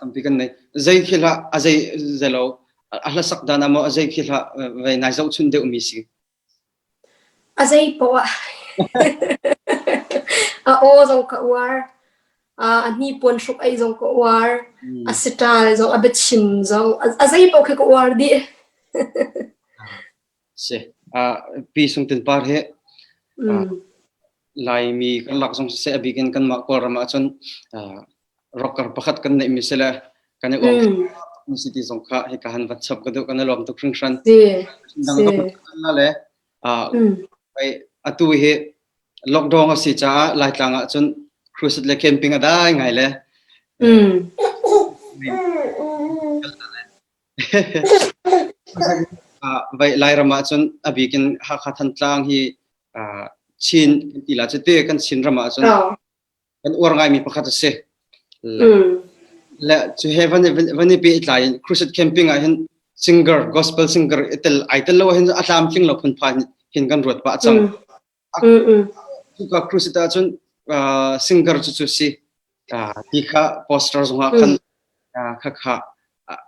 S1: Tampi kan nei. Zei khi hlah a zei zelo a hlasak dan ah maw a zei khi hlah vei nai zohchun deuhmi si.
S2: A zei poah a aw zong ka uar. A hnipuan hruk ei zong ka uar. A siṭal zong a biachim zong a zei paoh khi ka uar dih.
S1: Si. Pi Sung Tin Par hi Laimi kan lak zong siseh a bik in kanmah Kawlram ahcun rocker pakhat kan neihmi si le kan i uang mi si ti zong kha hika han van chap ka duh kan i lawm tuk hringhran. Dang ka le atu hi lockdown a si caah Laitlang ahcun crusade le camping a dai ngai le Vai Lairam ahcun a bik in Hakha Thantlang hi Chin kan ti la cu te kan Chin ram ahcun kan uar ngaimi pakhat a si. Le cu he van van i pehtlai in crusade camping ah hin singer gospel singer i tel ai tel lo hin a tlamtling lo phunphai hin kan ruat pah cang. Cuka crusade ahcun singer cu cu si ti kha poster zongah khan kha kha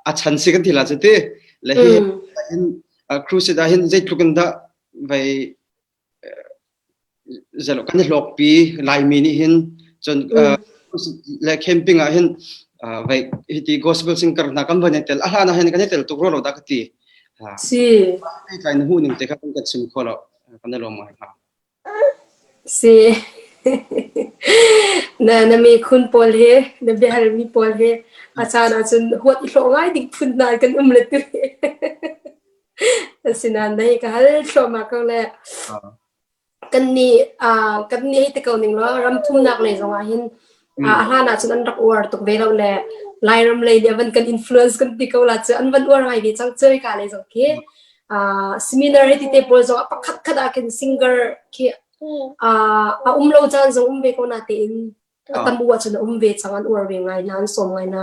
S1: a chan si kan ti la cu ti. Le hi hin crusade ah hin zeitluk in dah vai zelo kan i hlawkpi Laimi nih hin cun le camping ah hin vai hiti gospel singer hna kan van i tel a hlan ah hin kan i tel tuk rua lo dah ka ti.
S2: Si.
S1: Tlai na hmuh ning te kha kan kan chim kho lo kan i lawm ngai hnga.
S2: Si. Na na mikhun pawl he na biahalmi pawl he a caan ahcun huat i hlawh ngai ding phun hna kan um le tu. Asinain na hi ka hal thluahmah ko le kan nih kan nih hei ti ko ning law ram thumnak lei zongah hin a hlan ahcun an rak uar tuk ve lo le Lairam lei nih a van kan influence kan ti ko la cu an van uar ngai ve cang cu ka lei zong khi seminar hei ti te pawl zong ah pakhat khat ah khin singer khi a um lo caan zong um ve ko na tein a tam u ahcun a um ve cang an uar ve ngai hna an sawm ngai hna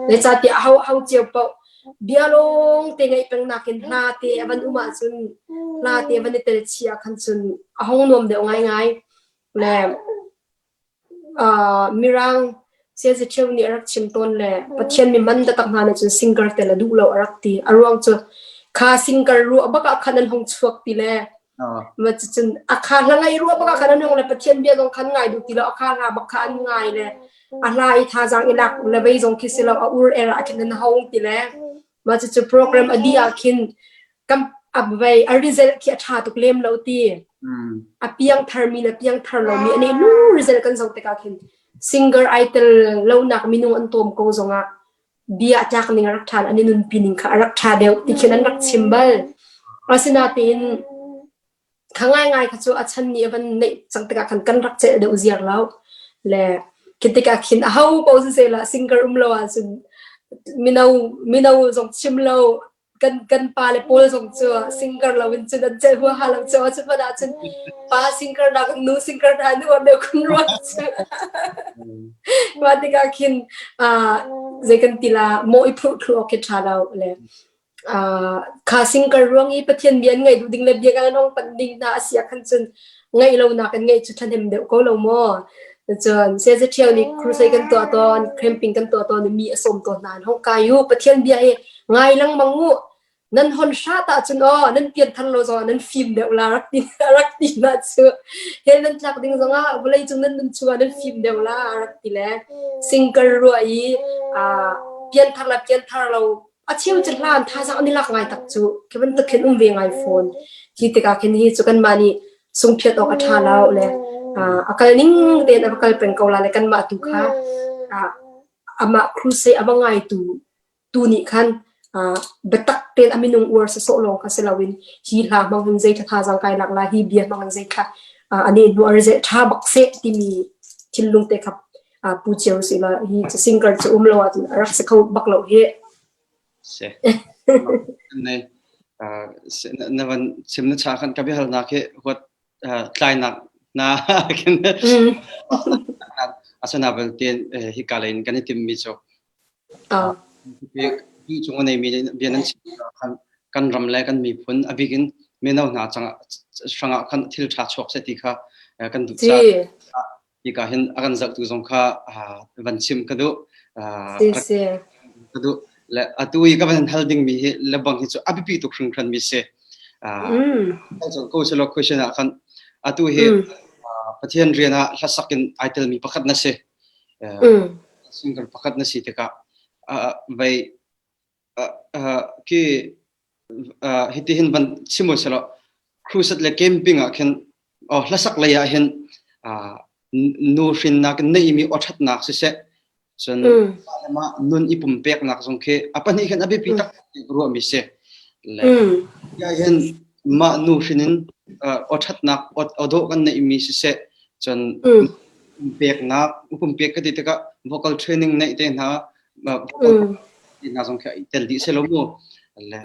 S2: zeicahtiah ho ho cio paoh bia lawng te ngaih peng nakin hla te a van um ahcun hla te van i tel chih ah khan cun a hong nuam deuh ngaingai le mirang siazi ṭheu nih a rak chim tawn le Pathian mi man taktak hna nih cun singer tel a duh lo a rak ti a ruang cu kha singer ruah bak ah khan an hong chuak ti le Ma cucun a kha hla ngai rua bak ah khan an hong le Pathian bia zong khan ngai duh ti lo a kha hla bak kha an ngai le a hla i thazaang i lak le vei zong khi si lo a ur er ah khin an hong ti le ma cucu program a dih ah khin kam a vei a result khi a ṭha tuk lem lo ti a piang thar mi le piang thar lo mi ane nu result kan zoh tikah khin singer ai tel lo nak minung an tom ko zongah bia tlak ning a rak ṭha an i nunpi ning kha a rak ṭha deuh ti khin an rak chim bal. Asinain kha ngaingai kha cu a chan nih a van neih cang tikah khan kan rak celh deuh ziar lo. Le khi tikah khin aho paoh siseh singer um lo ahcun mino mino zong chim lo kan kan pa le pawl zong cu singer lo in cun an celh huaha lo cu cu hmanh ahcun pa singer nak nu singer hna nu an deuh kun rua cu mah tikah khin zei kan ti la maw i phurh thlu awk khi ṭha lo le kha singer ruang i Pathian bia an ngaih duh ding le bia kan hong pan ding hna a si ah khan cun ngaih lo nak in ngaih cu ṭhahnem deuh ko lo maw cun Saya Ṭhiau nih crusade kan tuah tawn camping kan tuah tawn i mi a sawm tawn hna an hong kai u Pathian bia hi ngai lengmang u nan hon hrat ahcun aw nan pianthar lo zongah nan fim deuh la rak ti rak ti na cu hell nan tlak ding zongah vawlei cung nan nun chungah nan fim deuh la rak ti le singkar ruah i pianthar la pianthar lo a cheu cu hlan thazaang an i lak ngai tak cu khi bantuk khin um ve ngai fawn hi tikah khin hi cu kanmah nih sungphiat awk a ṭha lo le a kal ning tein a va kal peng ko la le kanmah tu kha amah crusade a va ngaitu tu nih khan. Biatak tein a minung uar sawsawh lawng kha si loin hi hla hmang hin zei thla thazaang kai lak lai, hi bia hmang in zei thla a ne hnu a rizeh ṭha bak seh timi thinlung te kha pu cio si la hi singer cu um lo ahcun a rak si kho bak lo hi.
S1: Si. Ne na van chim na cha khan ka biahalnak hi huat tlainak na khin asana belte hika lei in kan i timmi cu hi chung a neimi bia nan chim khan kan ram le kan miphun a bik in mino hna cangah hrangah khan thil ṭha chuak seh ti kha kan duh caah hika hin a kan zohtu zong kha van chim ka duh ka duh le atu i ka van hal dingmi hi lebang hi cu a biapi tuk hringhran mi si ko selo question ah khan atu hi Pathian rian ah hlasak in ai telmi pakhat na si singer pakhat na si tikah vei khi hitihin van chim u selaw crusade le camping ah khin hlasak lei ah hin nu hrinnak neimi awṭhatnak siseh cun mah nun i pumpeknak zong khi a pahnih khin a biapi tak ruahmi si le ya hin mah nu hrin in awṭhatnak awdawh kan neihmi siseh cun pumpeknak pumpek ka ti tikah vocal training neih te hna hna zong khi tel dih selo mu le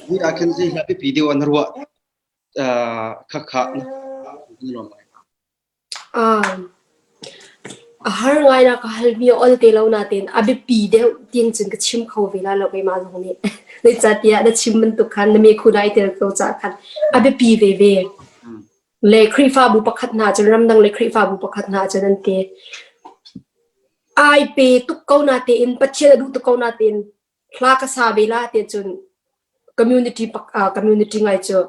S1: hi ah khin zei hla biapi deuh an ruah kha kha
S2: A har ngai na ka halmi a ol te lo nain a biapi deuh tiin cun ka chim kho ve la lo keimah zong nih. Zeicahtiah na chim bantuk khan na mekhu dai tel ko caah khan a biapi veve. Le Khrihfabu pakhat hna cun ramdang le Khrihfabu pakhat hna cun an ti. Ai pe tuk ko natein Pathian a duh tuk ko natein hla ka sa ve la ti cun community pak community ngai cu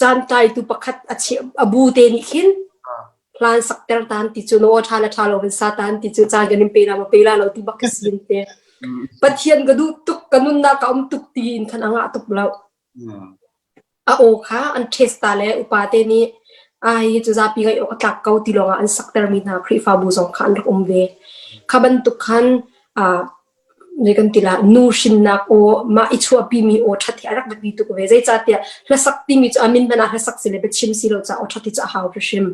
S2: caan tlaitu pakhat a a bu te nih khin hlan sakter tan ti cu no tha le tha lo van sa tan ti cu caan kan in pe la ma pe la lo ti bak ka sin te Pathian ka duh tuk ka nunnak ka um tuk ti in khan anga tuk lo A aw kha an test ta le upa te nih ai cu zapi ngaih awk a tlak ko ti lawngah an saktermi hna Khrihfabu zong kha an rak um ve. Kha bantuk khan uh, zei kan ti la nu hrinnak aw mah i chuahpimi aw ṭhat hi a rak biapi tuk ve. Zeicahtiah hlasak timi cu a min hmanh ah hlasak si le biachim si lo caah aw ṭhat hi cu a hau hrimhrim.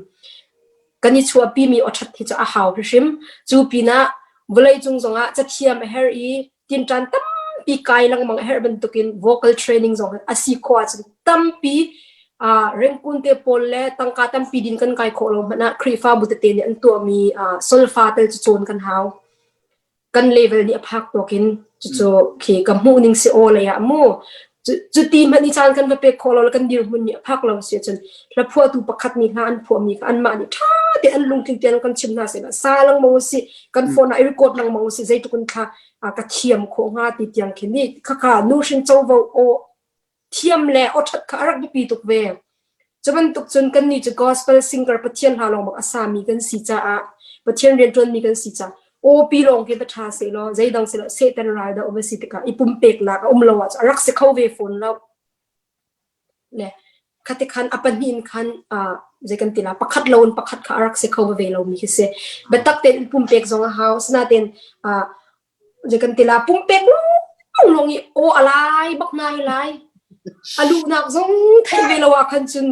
S2: Kan i chuahpimi aw ṭhat hi cu a hau hrimhrim. Cu pinah vawleicung zongah cathiam a herh i tinṭan tampi kai lengmang a herh bantukin vocal training zong a si khawh ahcun tampi uh, rengkun te pawl le tangka tampi din kan kai khawh lo hmanh ah Khrihfabu tete nih an tuahmi uh, solfa tel cu cawn kan hau. Kan level nih a phak tawk in cucu khi ka hmuh ning si aw lei ah mu cu ti hmanh i caan kan va pek khawh lo le kan dirhmun nih a phak lo si ahcun hla phuahtu pakhat nih hla an phuahmi kha anmah nih ṭha tein an lungtling tein kan chim hna seh sa lengmang usih kan phone ah i record lengmang usih zeitluk in thla ka thiam khawh hnga ti tiang khin ni khakha nuhrin covo aw thiam le aw ṭhat kha a rak biapi tuk ve. Cu bantuk cun kannih cu gospel singer Pathian hla lawng bak a sami kan si caah Pathian rianṭuanmi kan si caah awpi lawng khi va ṭha sehlaw zeidang selaw Satan ral dah um a si tikah i pumpeknak a um lo ahcun a rak si kho ve fawn lo. Le khati khan a pahnih in khan uh, zei kan ti la pakhat lo in pakhat kha a rak si kho ve lomi khi si. Biatak tein pumpek zong a hau. Asinain uh, zei kan ti la pumpek lung lung i aw a lai bak na hi lai. A luhnak zong theih ve lo ah khan cun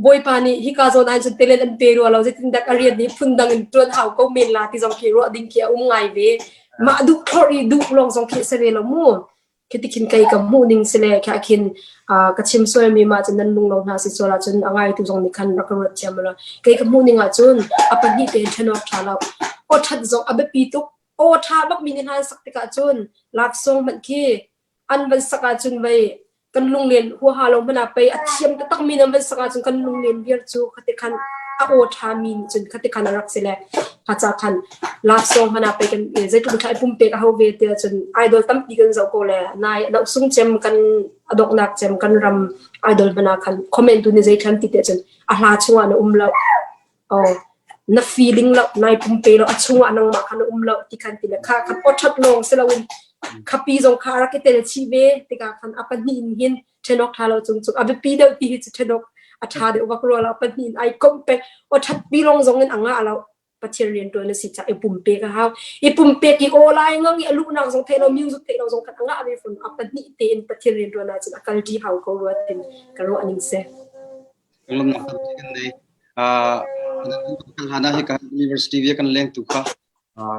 S2: Bawipa nih hika zawn ah cun telen an pe rua lo zeitindah a rian nih phundang in ṭuan hau ko men la ti zong khi ruah ding khi a um ngai ve. Mah duh thlorh i duh lawng zong khi a si ve lo mu. Khi ti khin kei ka hmuh ning si le kha khin ka chim sualmi mah cun nan lung lo hna si sual ahcun a ngaitu zong nih khan rak ka ruat thiam lo. Kei ka hmuh ning ahcun a pahnih tein ṭhen awk ṭha lo. Aw ṭhat zong a biapi tuk. Aw ṭha bakmi nih hna sak tikah cun love song hmanh khi an van sak ahcun vei kan lunglen huaha lo hmanh ah pei a thiam taktakmi nan van sak ahcun kan lunglen vial cu khati khan a aw ṭhami nih cun khati khan a rak si le kha ca khan love song hmanh ah pei kan zeitluk ṭha i pumpek a hau ve tiah cun idol tampi kan zoh ko le nai a sung cem kan a donghnak cem kan ram idol hmanh ah khan comment tu nih zei thlan ti tiah cun a hla chungah na um lo oh na feeling lo nai pumpe lo a chungah nangmah kha na um lo ti khan ti le kha kha pothat lawng si loin khapi zong kha rak i tel chih ve tikah khan a pahnih in hin ṭhenawk ṭha lo cung cung a biapi deuh ti hi cu ṭhenawk a ṭha deuh bak rua lo pahnih in ai komh pek o ṭhat pi lawng zong in a ngah lo. Pathian rian ṭuan na si cah i pumpek a hau. I pumpek i aw lai ngang i a luhnak zong theih lo, music theih lo zong khan a ngah ve fawn. A pahnih tein Pathian rian ṭuan ahcun a kal ṭi hau ko rua tin ka ruah ning si.
S1: Lunglamnak tampi kan nei. Uh, kan hlan ah hika university vi kan leng tu kha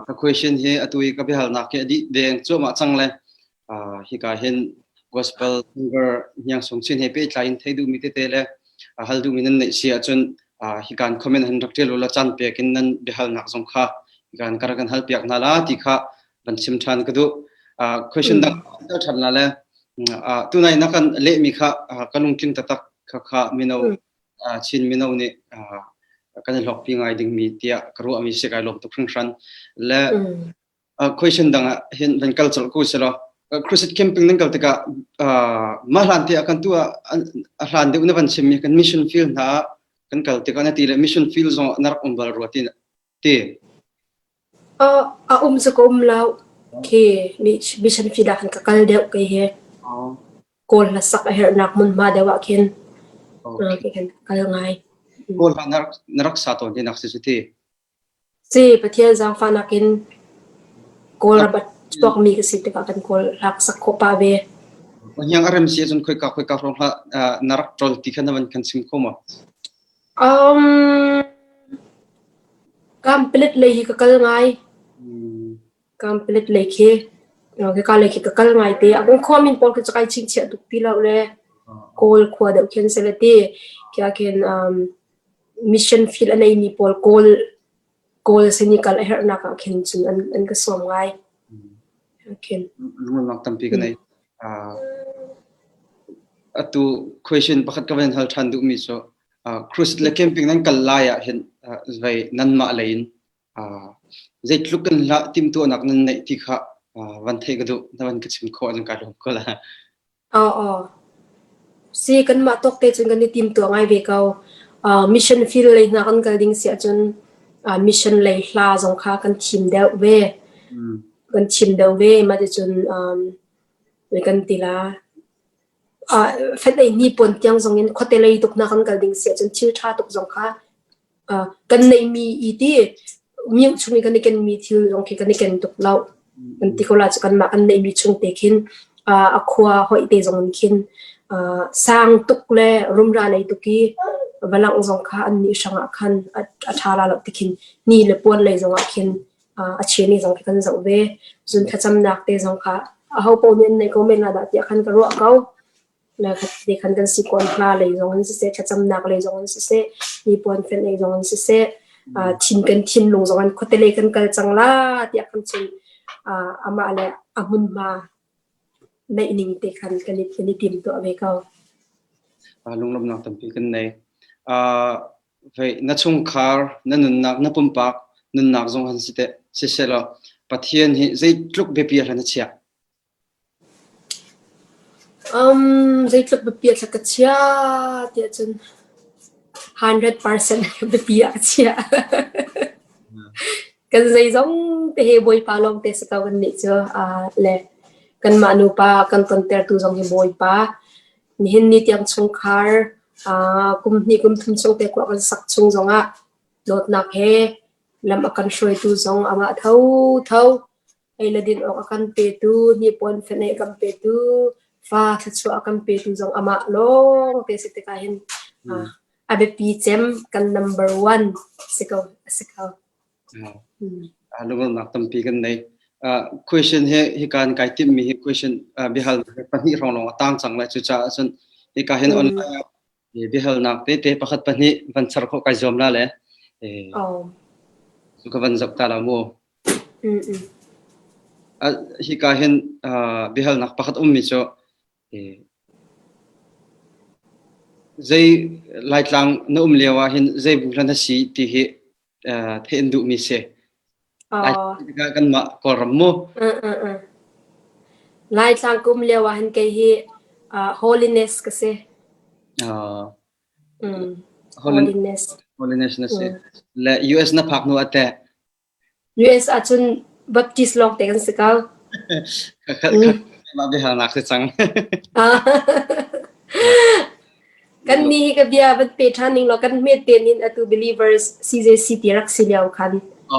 S1: ka question hi atu i ka biahalnak hi a dih deng cuahmah cang le hika hin gospel singer Hniang Sung Chin he pehtlai in thei duhmi tete le hal duhmi nan neih si ahcun hikan comment han rak ṭial ula caan pek in nan biahalnak zong kha hikan ka rak kan hal piak hna la ti kha van chim ṭhan ka duh. Question dang ṭhan la le tunai na kan lehmi kha ka lungtling taktak kha kha mino Chin mino nih kan i hlawkpi ngai dingmi tiah ka ruahmi si kai lawm tuk hringhran. Le question dang ah hin van kal colh ko selaw crusade camping nan kal tikah mah hlan te ah kan tu ah a hlan deuh na van chimmi kan mission field hna kan kal tikah na ti le mission field zong na rak um bal rua ti ti
S2: A um cu ka um lo. Khi mission field ah khan ka kal deuh kei hi. Kawl hlasak a herhnak hmunhma deuh ah khin khin kal ngai.
S1: Kawl hla na rak sa tawn ti nak si cu ti.
S2: Si Pathian zaangfahnak in Kawlram a chuakmi ka si tikah kan Kawl hla ka sak khawh pah ve.
S1: Hniang a rem si ahcun khoika khoika hrawng hlah na rak ṭol ti kha na van kan chim kho maw?
S2: Um, Kanpalet lei hi ka kal ngai. Kanpalet lei khi hika lei khi ka kal ngai te. A kong khua min pawl khi cu kai chingchiah tuk ti lo le Kawl khua deuh khin si le ti. Khi ah khin um, mission field a neimi pawl Kawl Kawl sin i kal a herhnak ah khin cun an, an ka sawm ngai. Khin.
S1: Lungrualnak tampi ka nei. Atu question pakhat ka van hal ṭhan duhmi cu cruise le camping nan kal lai ah hin vei nanmah lei in zeitluk kan hlah timhtuahnak nan neih ti kha van theih ka duh na van ka chim khawh ahcun kai lawm ko la.
S2: Aw aw. Si kanmah tawk te cun kan i timtuah ngai ve ko. Uh, mission field lei hna kan kal ding si ahcun uh, mission lei hla zong kha kan thim deuh ve.
S1: Mm.
S2: Kan thim deuh ve. Mah ticun um, kan ti la. Uh, fet ei ni pon tiang zong in khuate lei tuk hna kan kal ding si ahcun thil ṭha tuk zong kha kan neihmi i ti miu chung i kan i kenmi thil zong khi kan i ken tuk lo. Kan ti ko la cu kanmah kan neihmi chung te khin a khua hoih te zong in khin sang tuk le rumra nei tuk i va langh zong kha an nih hrang ah khan a ṭha la lo ti khin ni le puan lei zong ah khin a cheni zong khi kan zoh ve. Cun thlacamnak te zong kha aho paoh nih an nei ko men la dah tiah khan ka ruah ko. Le khat khan kan si kawn hla lei zong in siseh, thlacamnak lei zong in siseh, hnipuan fenh lei zong in siseh, thin kan thinlung zong in khuate lei kan kal cang la tiah kan cun amah le a hmunhma neih ning te khan kan i, kan i tim tuah ve ko.
S1: Lunglawmhnak tampi kan nei. Vei na chungkhar, na nunnak, na pumpak nunnak zong han si teh siseh law Pathian hi zeitluk biapi ah na chiah?
S2: Um, zeitluk biapi ah ka chiah tiah cun 100% biapi ah ka chiah. Kan zeizong te hi Bawipa lawng te si ko kan nih cu. Uh, le kanmah nupa kan tontertu zong hi Bawipa. Nihin ni tiang chungkhar uh, kum hnih kum thum chung te khua kan sak chung zongah dawtnak he lam a kan hruaitu zong amah tho tho. Ei le din awk a kan petu, hnipuan fenh a kan petu, fa thluachuah a kan petu zong amah lawng te si tikah hin a biapi cem kan number one si ko a si ko.
S1: Lunglawmhnak tampi kan nei. Question hi hika in kai timhmi hi question biahal pahnih hrawng lawng a tang cang lai cucaah cun hika hin online ah biahalnak tete pakhat pahnih van char khawh kai zuam la le cu ka van zoh ta la mu. Hika hin biahalnak pakhat ummi cu zei Laitlang na um lio ah hin zei bu hla na si ti hi theih an duhmi si. Kanmah Kawlram mu.
S2: Laitlang ka um lio ah hin kei hi holiness ka si. Holiness.
S1: Holiness na si. Le US na phak hnu ah teh
S2: US ahcun Baptist lawng te kan si ko.
S1: Mah biahalnak si cang.
S2: Kan nih hi ka bia van pe ṭhan ning law kan hmet tein in atu believers CJC ti rak si lio khan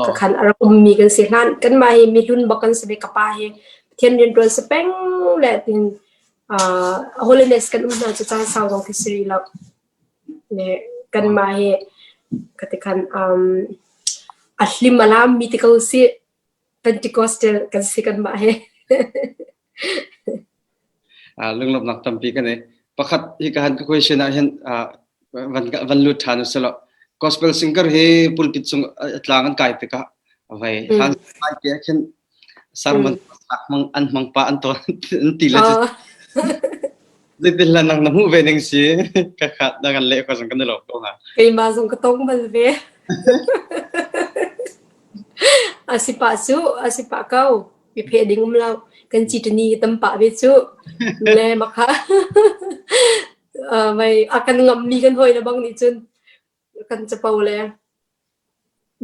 S2: ka khan a rak ummi kan si hlan kanmah hi mihlun bak kan si ve ka pa hi Pathian rianṭuan si peng le tin uh, holiness kan um hna cu caan sau zong khi si rih lo. Le kanmah hi ka ti khan um, a hlim a lam mi ti ko si Pentecostal kan si kanmah he.
S1: Lunglawmhnak tampi kan ei. Pakhat hi ka han ka question ah hin van van lut ṭhan usilo. Gospel singer hi pulpit cung tlang an kai tikah vai hlan lai te khin sermon hmang an hmang pa an ton an ti le zeitin la nang na hmuh ve ning si ka khat na kan le ko zong kan lo ko ha.
S2: Keimah zong ka tong bal ve. A si pah cu, a si pah ko. Mi pheh ding um lo. Kan ci tani tam pah ve cu. Le makha vai a kan ngam mi kan hoi le bang nih cun kan capo le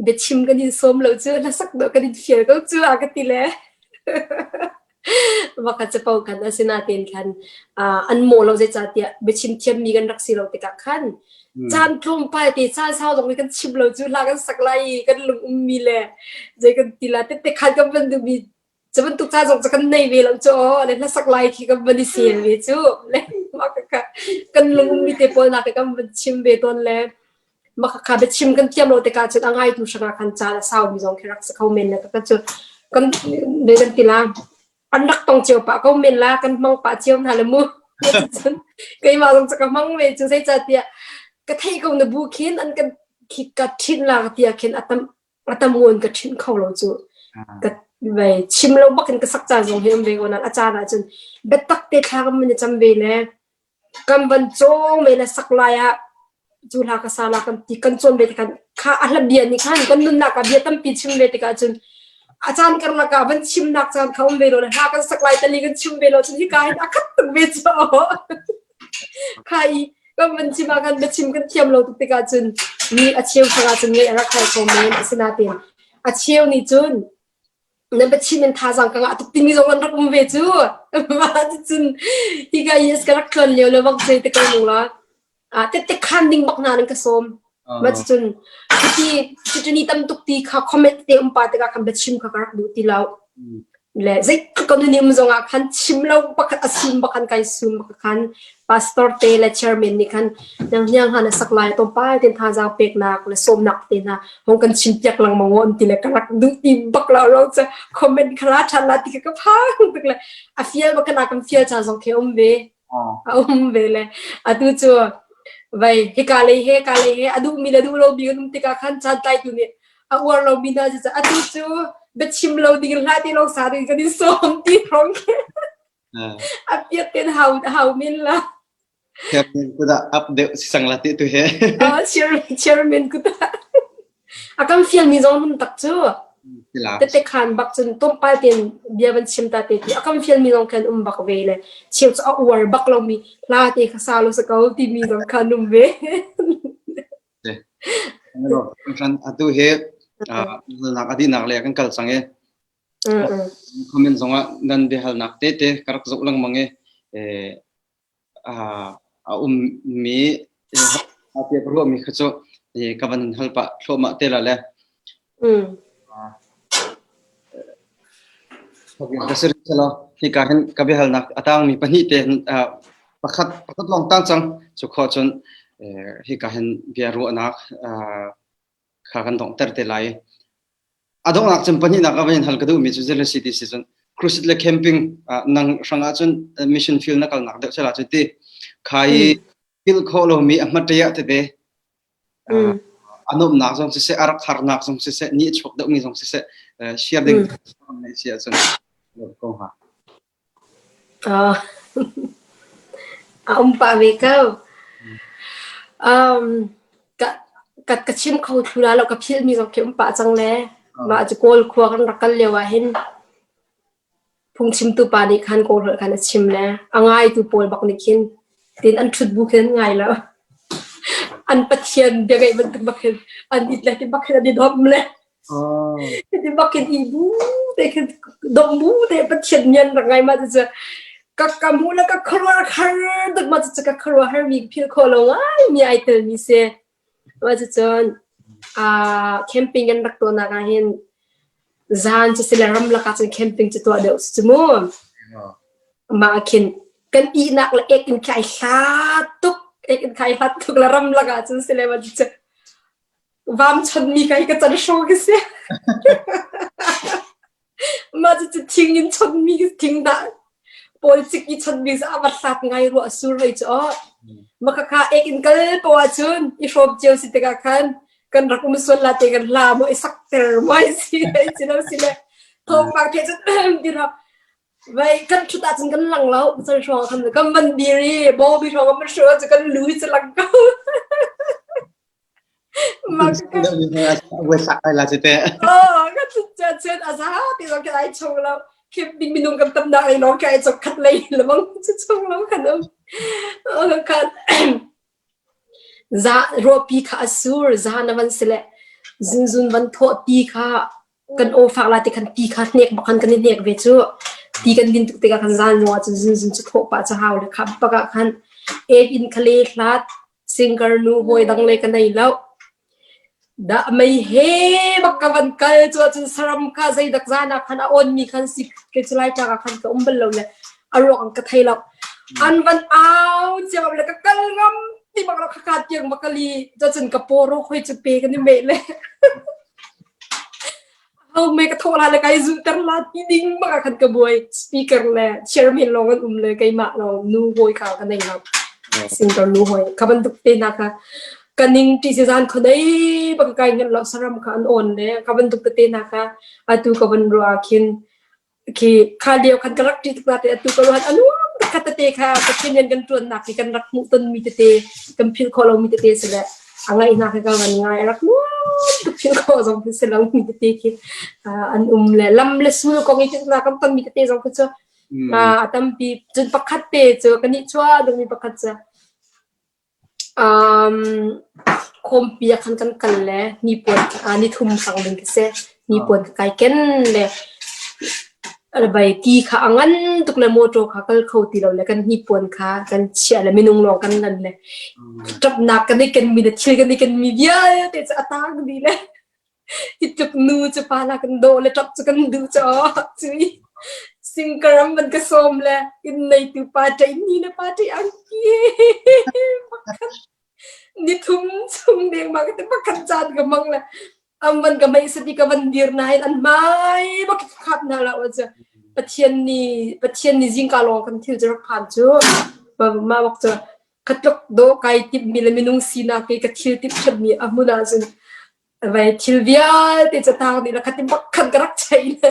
S2: biachim kan in sawm lo cu hlasak dawh kan in fial ko cu a ka ti le. Maka capo kan asinain khan an maw lo zeicahtiah biachim thiammi kan rak si lo tikah khan caan tlawmpal te caan sau zong kan chim lo cu hla kan sak lai i kan lung ummi le zei kan ti la tette khan kan van duhmi cu bantuk ca zong cu kan nei ve lo cu aw le hlasak lai khi kan van i sel ve cu le mah ka kan lung ummi te pawl nak kan van chim ve tawn le mah kha biachim kan thiam lo tikah cun a ngaitu hrangah khan caan a saumi zong khi rak si kho men le ka cu kan ve kan ti la an rak tong cio pah ko men la kan hmang pah cio hna le mu cun keimah zong cu ka hmang ve cu zeicahtiah ka thei ko na bu khin an kan khi ka ṭhin la tiah khin a tam a tam ngun ka ṭhin kho lo cu ka vai chim lo bak in ka sak caan zong hi um ve ko nan a caan ah cun biatak te thla kan mun i cam ve le Kan van cawng ve le sak lai ah cu hla ka sa la kan ti kan cawn ve tikah kha a hla bia nih khan kan nunnak ah bia tampi chim ve tikah cun a caan karlak ah van chimnak caan kha um ve lo le hla kan sak lai tali kan chim ve lo cun hika hin a khat tuk ve cu kha i kan van chim ah khan biachim kan thiam lo tuk tikah cun mi a cheu hrang ah cun ngeih a rak hai ko men asinain a cheu nih cun nan biachim in thazaang ka ngah tuk timi zong an rak um ve cu. Mah cucun hika yes ka rak tluan lio le bak zei te ko nung la. Ah tette khan ding bak hna nan ka sawm. Mah cucun cuti cuti tam tuk ti kha comment te um pa tikah khan biachim kha ka rak duh ti lo. Le zeitluk kan nim zong ah khan chim lo pakhat a sum bak khan kai sum bak khan pastor te le chairman nih khan nang hniang han a sak lai tlawmpal ten thazaang peknak le sawmnak te hna hong kan chim piak lengmang an ti le ka rak duh ti bak lo ro cha comment khala than la ti ka phang tuk le a fial bak kana kan fial cha zong khe um ve a um ve le atu cu vai hika lei he ka lei he a duh mi le duh lo mi kan um tikah khan chan tlai tu nih a uar lo mi hna cu atu cu biachim lo ding hla ti lo sa ding kan in sawm ti rong a piat ten hau hau min la
S1: Chairman kuda up deuh si sang la ti tu he.
S2: Oh, chairman kuda. A kan fial mi zong hmun tak cu. Tete khan bak cun tompal ten bia van chim ta te ti a kan fial mi zong khan um bak ve le cheu cu a uar bak lo mi hla te kha sa lo sa ko ti mi zong khan um ve.
S1: Atu he nak adi nak le kan kal sang e. Comment zongah nan biahalnak tete ka rak zoh lengmang i a ummi tiah ka ruahmi kha cu ka van hal pah thluahmah te la le. Ka si rih lo hika hin ka biahalnak a tangmi pahnih te pakhat pakhat lawng tang cang cu khawh cun hika hin bia ruahnak kha kan donghter te lai. A donghnak cun pahnihnak ah van hal ka duhmi cu zei si ti si cun crusade le camping nang hrang ah cun mission field na kalnak deuh sela cu ti khai phil khawh lomi a hmaṭe ah tete a nuamhnak zong siseh a rak harnak zong siseh ni a chuak deuhmi zong siseh share ding nei si ahcun ko hnga.
S2: A um pah ve ko. Um, ka, ka, ka chim kho thlu la lo, ka philhmi zong khi um pah cang le. Mah cu Kawl khua kan rak kal lio ah hin phungchimtu pa nih khan Kawl holh khan a chim le a ngaitu pawl bak nih khin tin an ṭhut bu khin an ngai lo. An pathian bia ngaih bantuk bak hin an it le ti bak hin an i dom le. Hiti bak in i bu te khin dong bu te Pathian nian rak ngai ma cu. Ka ka hmuh le ka khuaruah har tuk ma cu ka khuaruah har mi philh khawh lo ngai mi ai tel mi si. Wa cucun camping kan rak tuahnak ah hin zan cu sile ramlak ah cun camping cu tuah deuh si cu mu. Mah ah khin kan ihnak le ek in khi ai hlat tuk ek in khai hlat tuk le ramlak ah cun sile ma cu vam chonmi ka hi ka can hraw ka si. Mah cucu thing in chonmi thing dah pawl cik i chonmi cu a va hlat ngai ruah sur hei cu aw. Mah khakha ek in kal poah ahcun i hrawm cio si tikah khan kan rak um sual la te kan hla maw i sak ter maw si hei si lo si le thawngpang the cun dira vai kan thut ahcun kan lang lo pasal hrawng khan kan van dir i bawbi hrawng kan hru cu kan lu cu lang ko. Minung kan tam nak lei lawng kai chok khat lei lamang chu chung lo kan um kan za ruahpi kha a sur za na van sile zunzun van thawh ti kha kan aw fak la te khan ti kha hnek bak khan kan i hnek ve cu ti kan din tuk tikah khan zan lung ah cun zunzun cu thawh pah cu hau le kha bak ah khan ek in khale hlat Singer nu hawi dang le ka nei lo. Dah mei he bak ka van kal cu ahcun saram kha zeidak zan ah khan a on mi khan si ke cu lai tlak ah khan ka um bal lo le a ruak an ka thei lo. An van au cio le ka kal ngam ti bak lo khaka tiang bak kali cun ka poro khoi cu pe kan i meh le. Ho me ka thawh la le kai zuhter la ti ding bak ah khan ka buai. Speaker le chairman lawng an um le keimah lawng nu hawi kha ka nei lo. Singer nu hawi ka bantuk te hna kha ka ning ṭi si zan khonei bak kai ngan lo saram kha an on le ka bantuk tete hna kha atu ka van ruah khin Khi kha lio khan ka rak ṭih tuk nain atu ka ruat a nuam tuk kha tete kha Pathian rian kan ṭuannak hi kan rak hmuh tonmi tete kan philh khawh lomi tete si le a ngaihnak hi ka van ngai a rak nuam tuk philh khawh zong khi si lomi tete khi an um le lam le sul kong i na kan tonmi tete zong khi cu a tampi cun pakhat te cu kan i chuah dingmi pakhat cu Khawmpi ah khan kan kal le hnipuan nithum sang ding khi si. Hnipuan ka kai ken le vai ti kha a ngan tuk le mawṭaw kha kal kho ti lo le kan hnipuan kha kan chiah le minung lawng kan ngan le ṭapnak kan i kenmi le thil kan i kenmi vialte cu a taang dih le Hi tluk nu cu pa la kan dawh le ṭap cu kan duh cu aw cui singkaram van ka sawm le inn neitu pa ṭei ni le pa ṭei angki pakhat nithum chung dengmang ka ti pakhat caan ka mang le am van ka mei sati ka van dir nain an hmai bak khat na la cu Pathian ni Pathian ni zingka lawng kan thil cu rak phan cu ma bak cu ka tluk do kai timh mi le minung sinak i ka thil timh ṭhatmi a hmun ahcun vai thil vialte catang nih la khatin bak khan ka rak chei le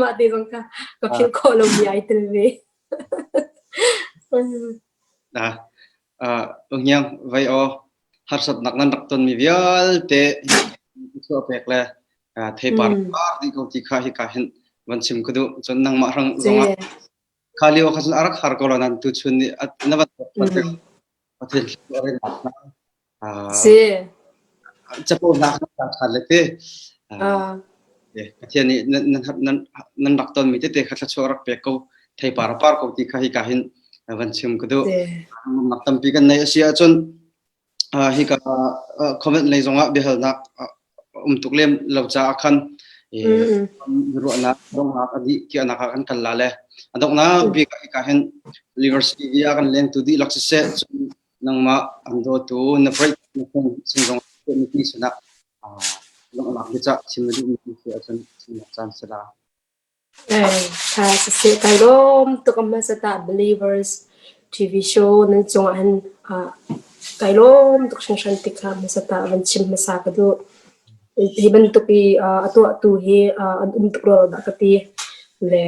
S2: mah te zong kha ka philh khawh lo mi ai tel ve.
S1: Na ngiang vai o harsatnak nan rak ton mi vialte chuah pek le theipar par ding ko ti kha hi ka hin van chim ka du cun nangmah rang zongah Kha lio kha cun a rak har ko lo nain tuchun nih na van Pathian
S2: Si.
S1: Capo hna kha ta ṭhan le te. Pathian nih nan rak tonmi tete kha thluachuah rak pek ko theipar a par ko ti kha hika hin van chim ka duh. Nak tampi kan nei a si ahcun hika comment lei zongah biahalnak um tuk lem lo caah khan ruahnak donghnak a dih tiahnak ah kan kal la le a donghnak bik ah hika hin University ah kan leng tu dihlak siseh cun nangmah an dawtu na break na phung sin zong mipi sinah donghnak biacah chim na duhmi si ahcun chimnak caan si la.
S2: Tha siseh kai lawm tuk a hmasa tah Believers TV show nan cungah hin kai lawm tuk hringhran ti kha hmasa tah van chim hmasa ka duh. Hi bantuk i a tuahtu hi an um tuk rua dah ka ti. Le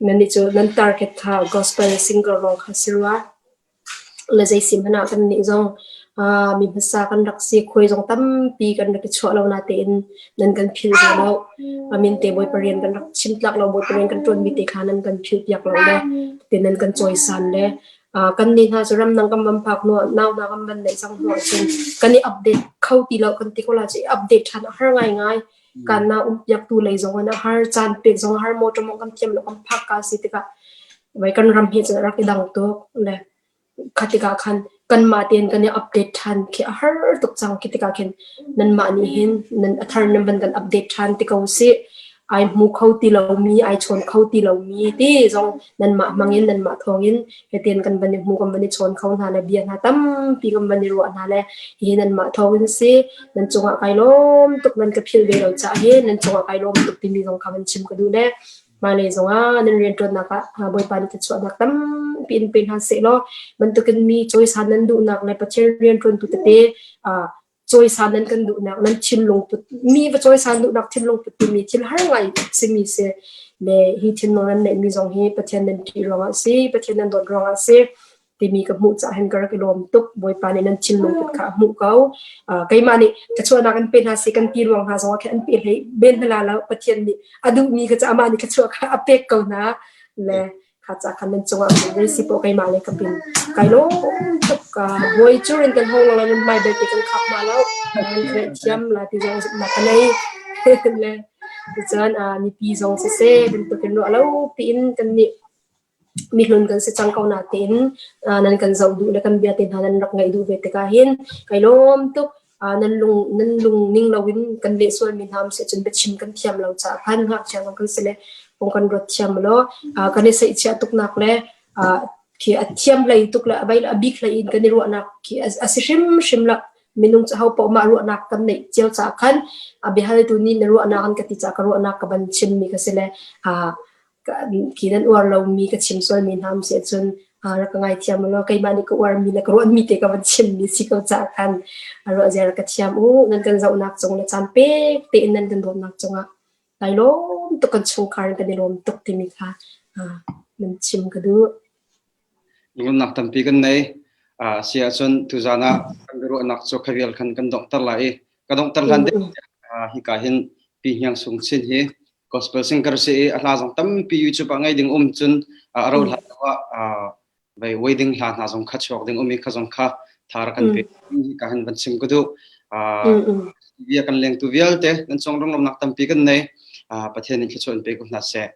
S2: nannih cu nan target kha gospel singer lawng kha si rua. Le zei si hmanh ah kannih zong mi hmasa kan rak si. Khuai zong tampi kan rak i chuah lo natein nan kan philh ve lo. A min te Bawipa rian kan rak chim tlak lo, Bawipa rian kan ṭuanmi te kha nan kan philh piak lo le te nan kan cawisan le kannih hna cu ramdang kan van phak hnu ah nau hna kan van neih cang hnu ahcun kan i update kho ti lo kan ti ko la cu i update ṭhan a har ngaingai. Kan na um piaktu lei zong in a har, caan pek zong a har, motor mong kan thiam lo kan phak ka si tikah. Vai kan ram hi cun a rak i dang tuk le kha tikah khan kanmah tein kan i update ṭhan khi a har tuk cang. Khi tikah khin nanmah nih hin nan a thar nan van kan update ṭhan ti ko sih. Ai hmu kho ti lomi, ai chawn kho ti lomi ti zong nanmah hmangin nanmah thawngin hitin kan van i hmu kan van i chawn kho hna le bia hna tampi kan van i ruah hna le hihi nanmah thawngin si nan cungah kai lawm tuk nan ka philh ve lo caah hi nan cungah kai lawm tuk timi zong kha van chim ka duh le Hmailei zongah nan rianṭuannak ah Bawipa nih thluachuahnak tampi in pe hna sehlaw bantukin mi cawisan nan duhnak le Pathian rianṭuantu tete cawisan nan kan duhnak nan thinlung put mi va cawisan duhnak thinlung put timi thil har ngai simi si le hi thinlung nan neihmi zong hi Pathian nan ṭih ruangah si Pathian nan dawt ruangah si timi ka hmuh caah hin ka rak i lawm tuk. Bawipa nih nan thinlung put kha a hmuh ko. Keimah nih thluachuahnak an pe hna si kan ti ruang hna zongah khin an pe hlei ben hna lo. Pathian nih a duhmi kha cu amah nih thluachuah kha a pek ko hna. Le kha ca khan nan cungah khan si pawh keimah le ka pin kai lawm tuk. Bawi cu rin kan hong lo nan hmai belte kan khap ma lo. Nan thiam la ti zong zumhnak ka nei. Le cun mipi zong siseh bantukin ruah lo piin kan nih mihlun kan si cang ko natein nan kan zoh duh le kan bia te hna nan rak ngaih duh ve tikah hin kai lawm tuk. Nan lung nan lung ning loin kan leh sualmi hna um si cun biachim kan thiam lo caah khan ngakchia zong kan si le kong kan ruat thiam law kan i seihchiah tuknak le khi a thiam hlei tuk le a bai a bik hlei in kan i ruahnak khi a si hrimhrim lo minung cu ho paoh mah ruahnak kan neih cio caah khan a biahaltu nih na ruahnak an ka ti caah ka ruahnak ka van chimmi ka si le khi nan uar lomi ka chim sualmi hna um si ahcun rak ka ngaithiam u law keimah nih ka uarmi le ka ruahmi te ka van chimmi si ko caah khan ruah zia rak ka thiam u. Nan kan zohnak cung le caan pek tein nan kan dawtnak cungah kai lawm tuk kan chungkhar in kan i lawm tuk timi kha nan chim ka duh.
S1: Lungnak tampi kan nei. Si ahcun tuzan ah kan biaruahnak cu khavial khan kan donghter lai i ka donghter hlan deuh hika hin Pi Hniang Sung Chin hi gospel singer si i a hla zong tampi YouTube ah ngei ding um cun a ro hla ah vei wedding hla hna zong kha chuak ding um i kha zong kha thar kan pe hi ka han van chim ka duh bia kan leng tu vialte nan chong rong nak tampi kan nei Pathian in thluachuah in pe ko hna seh.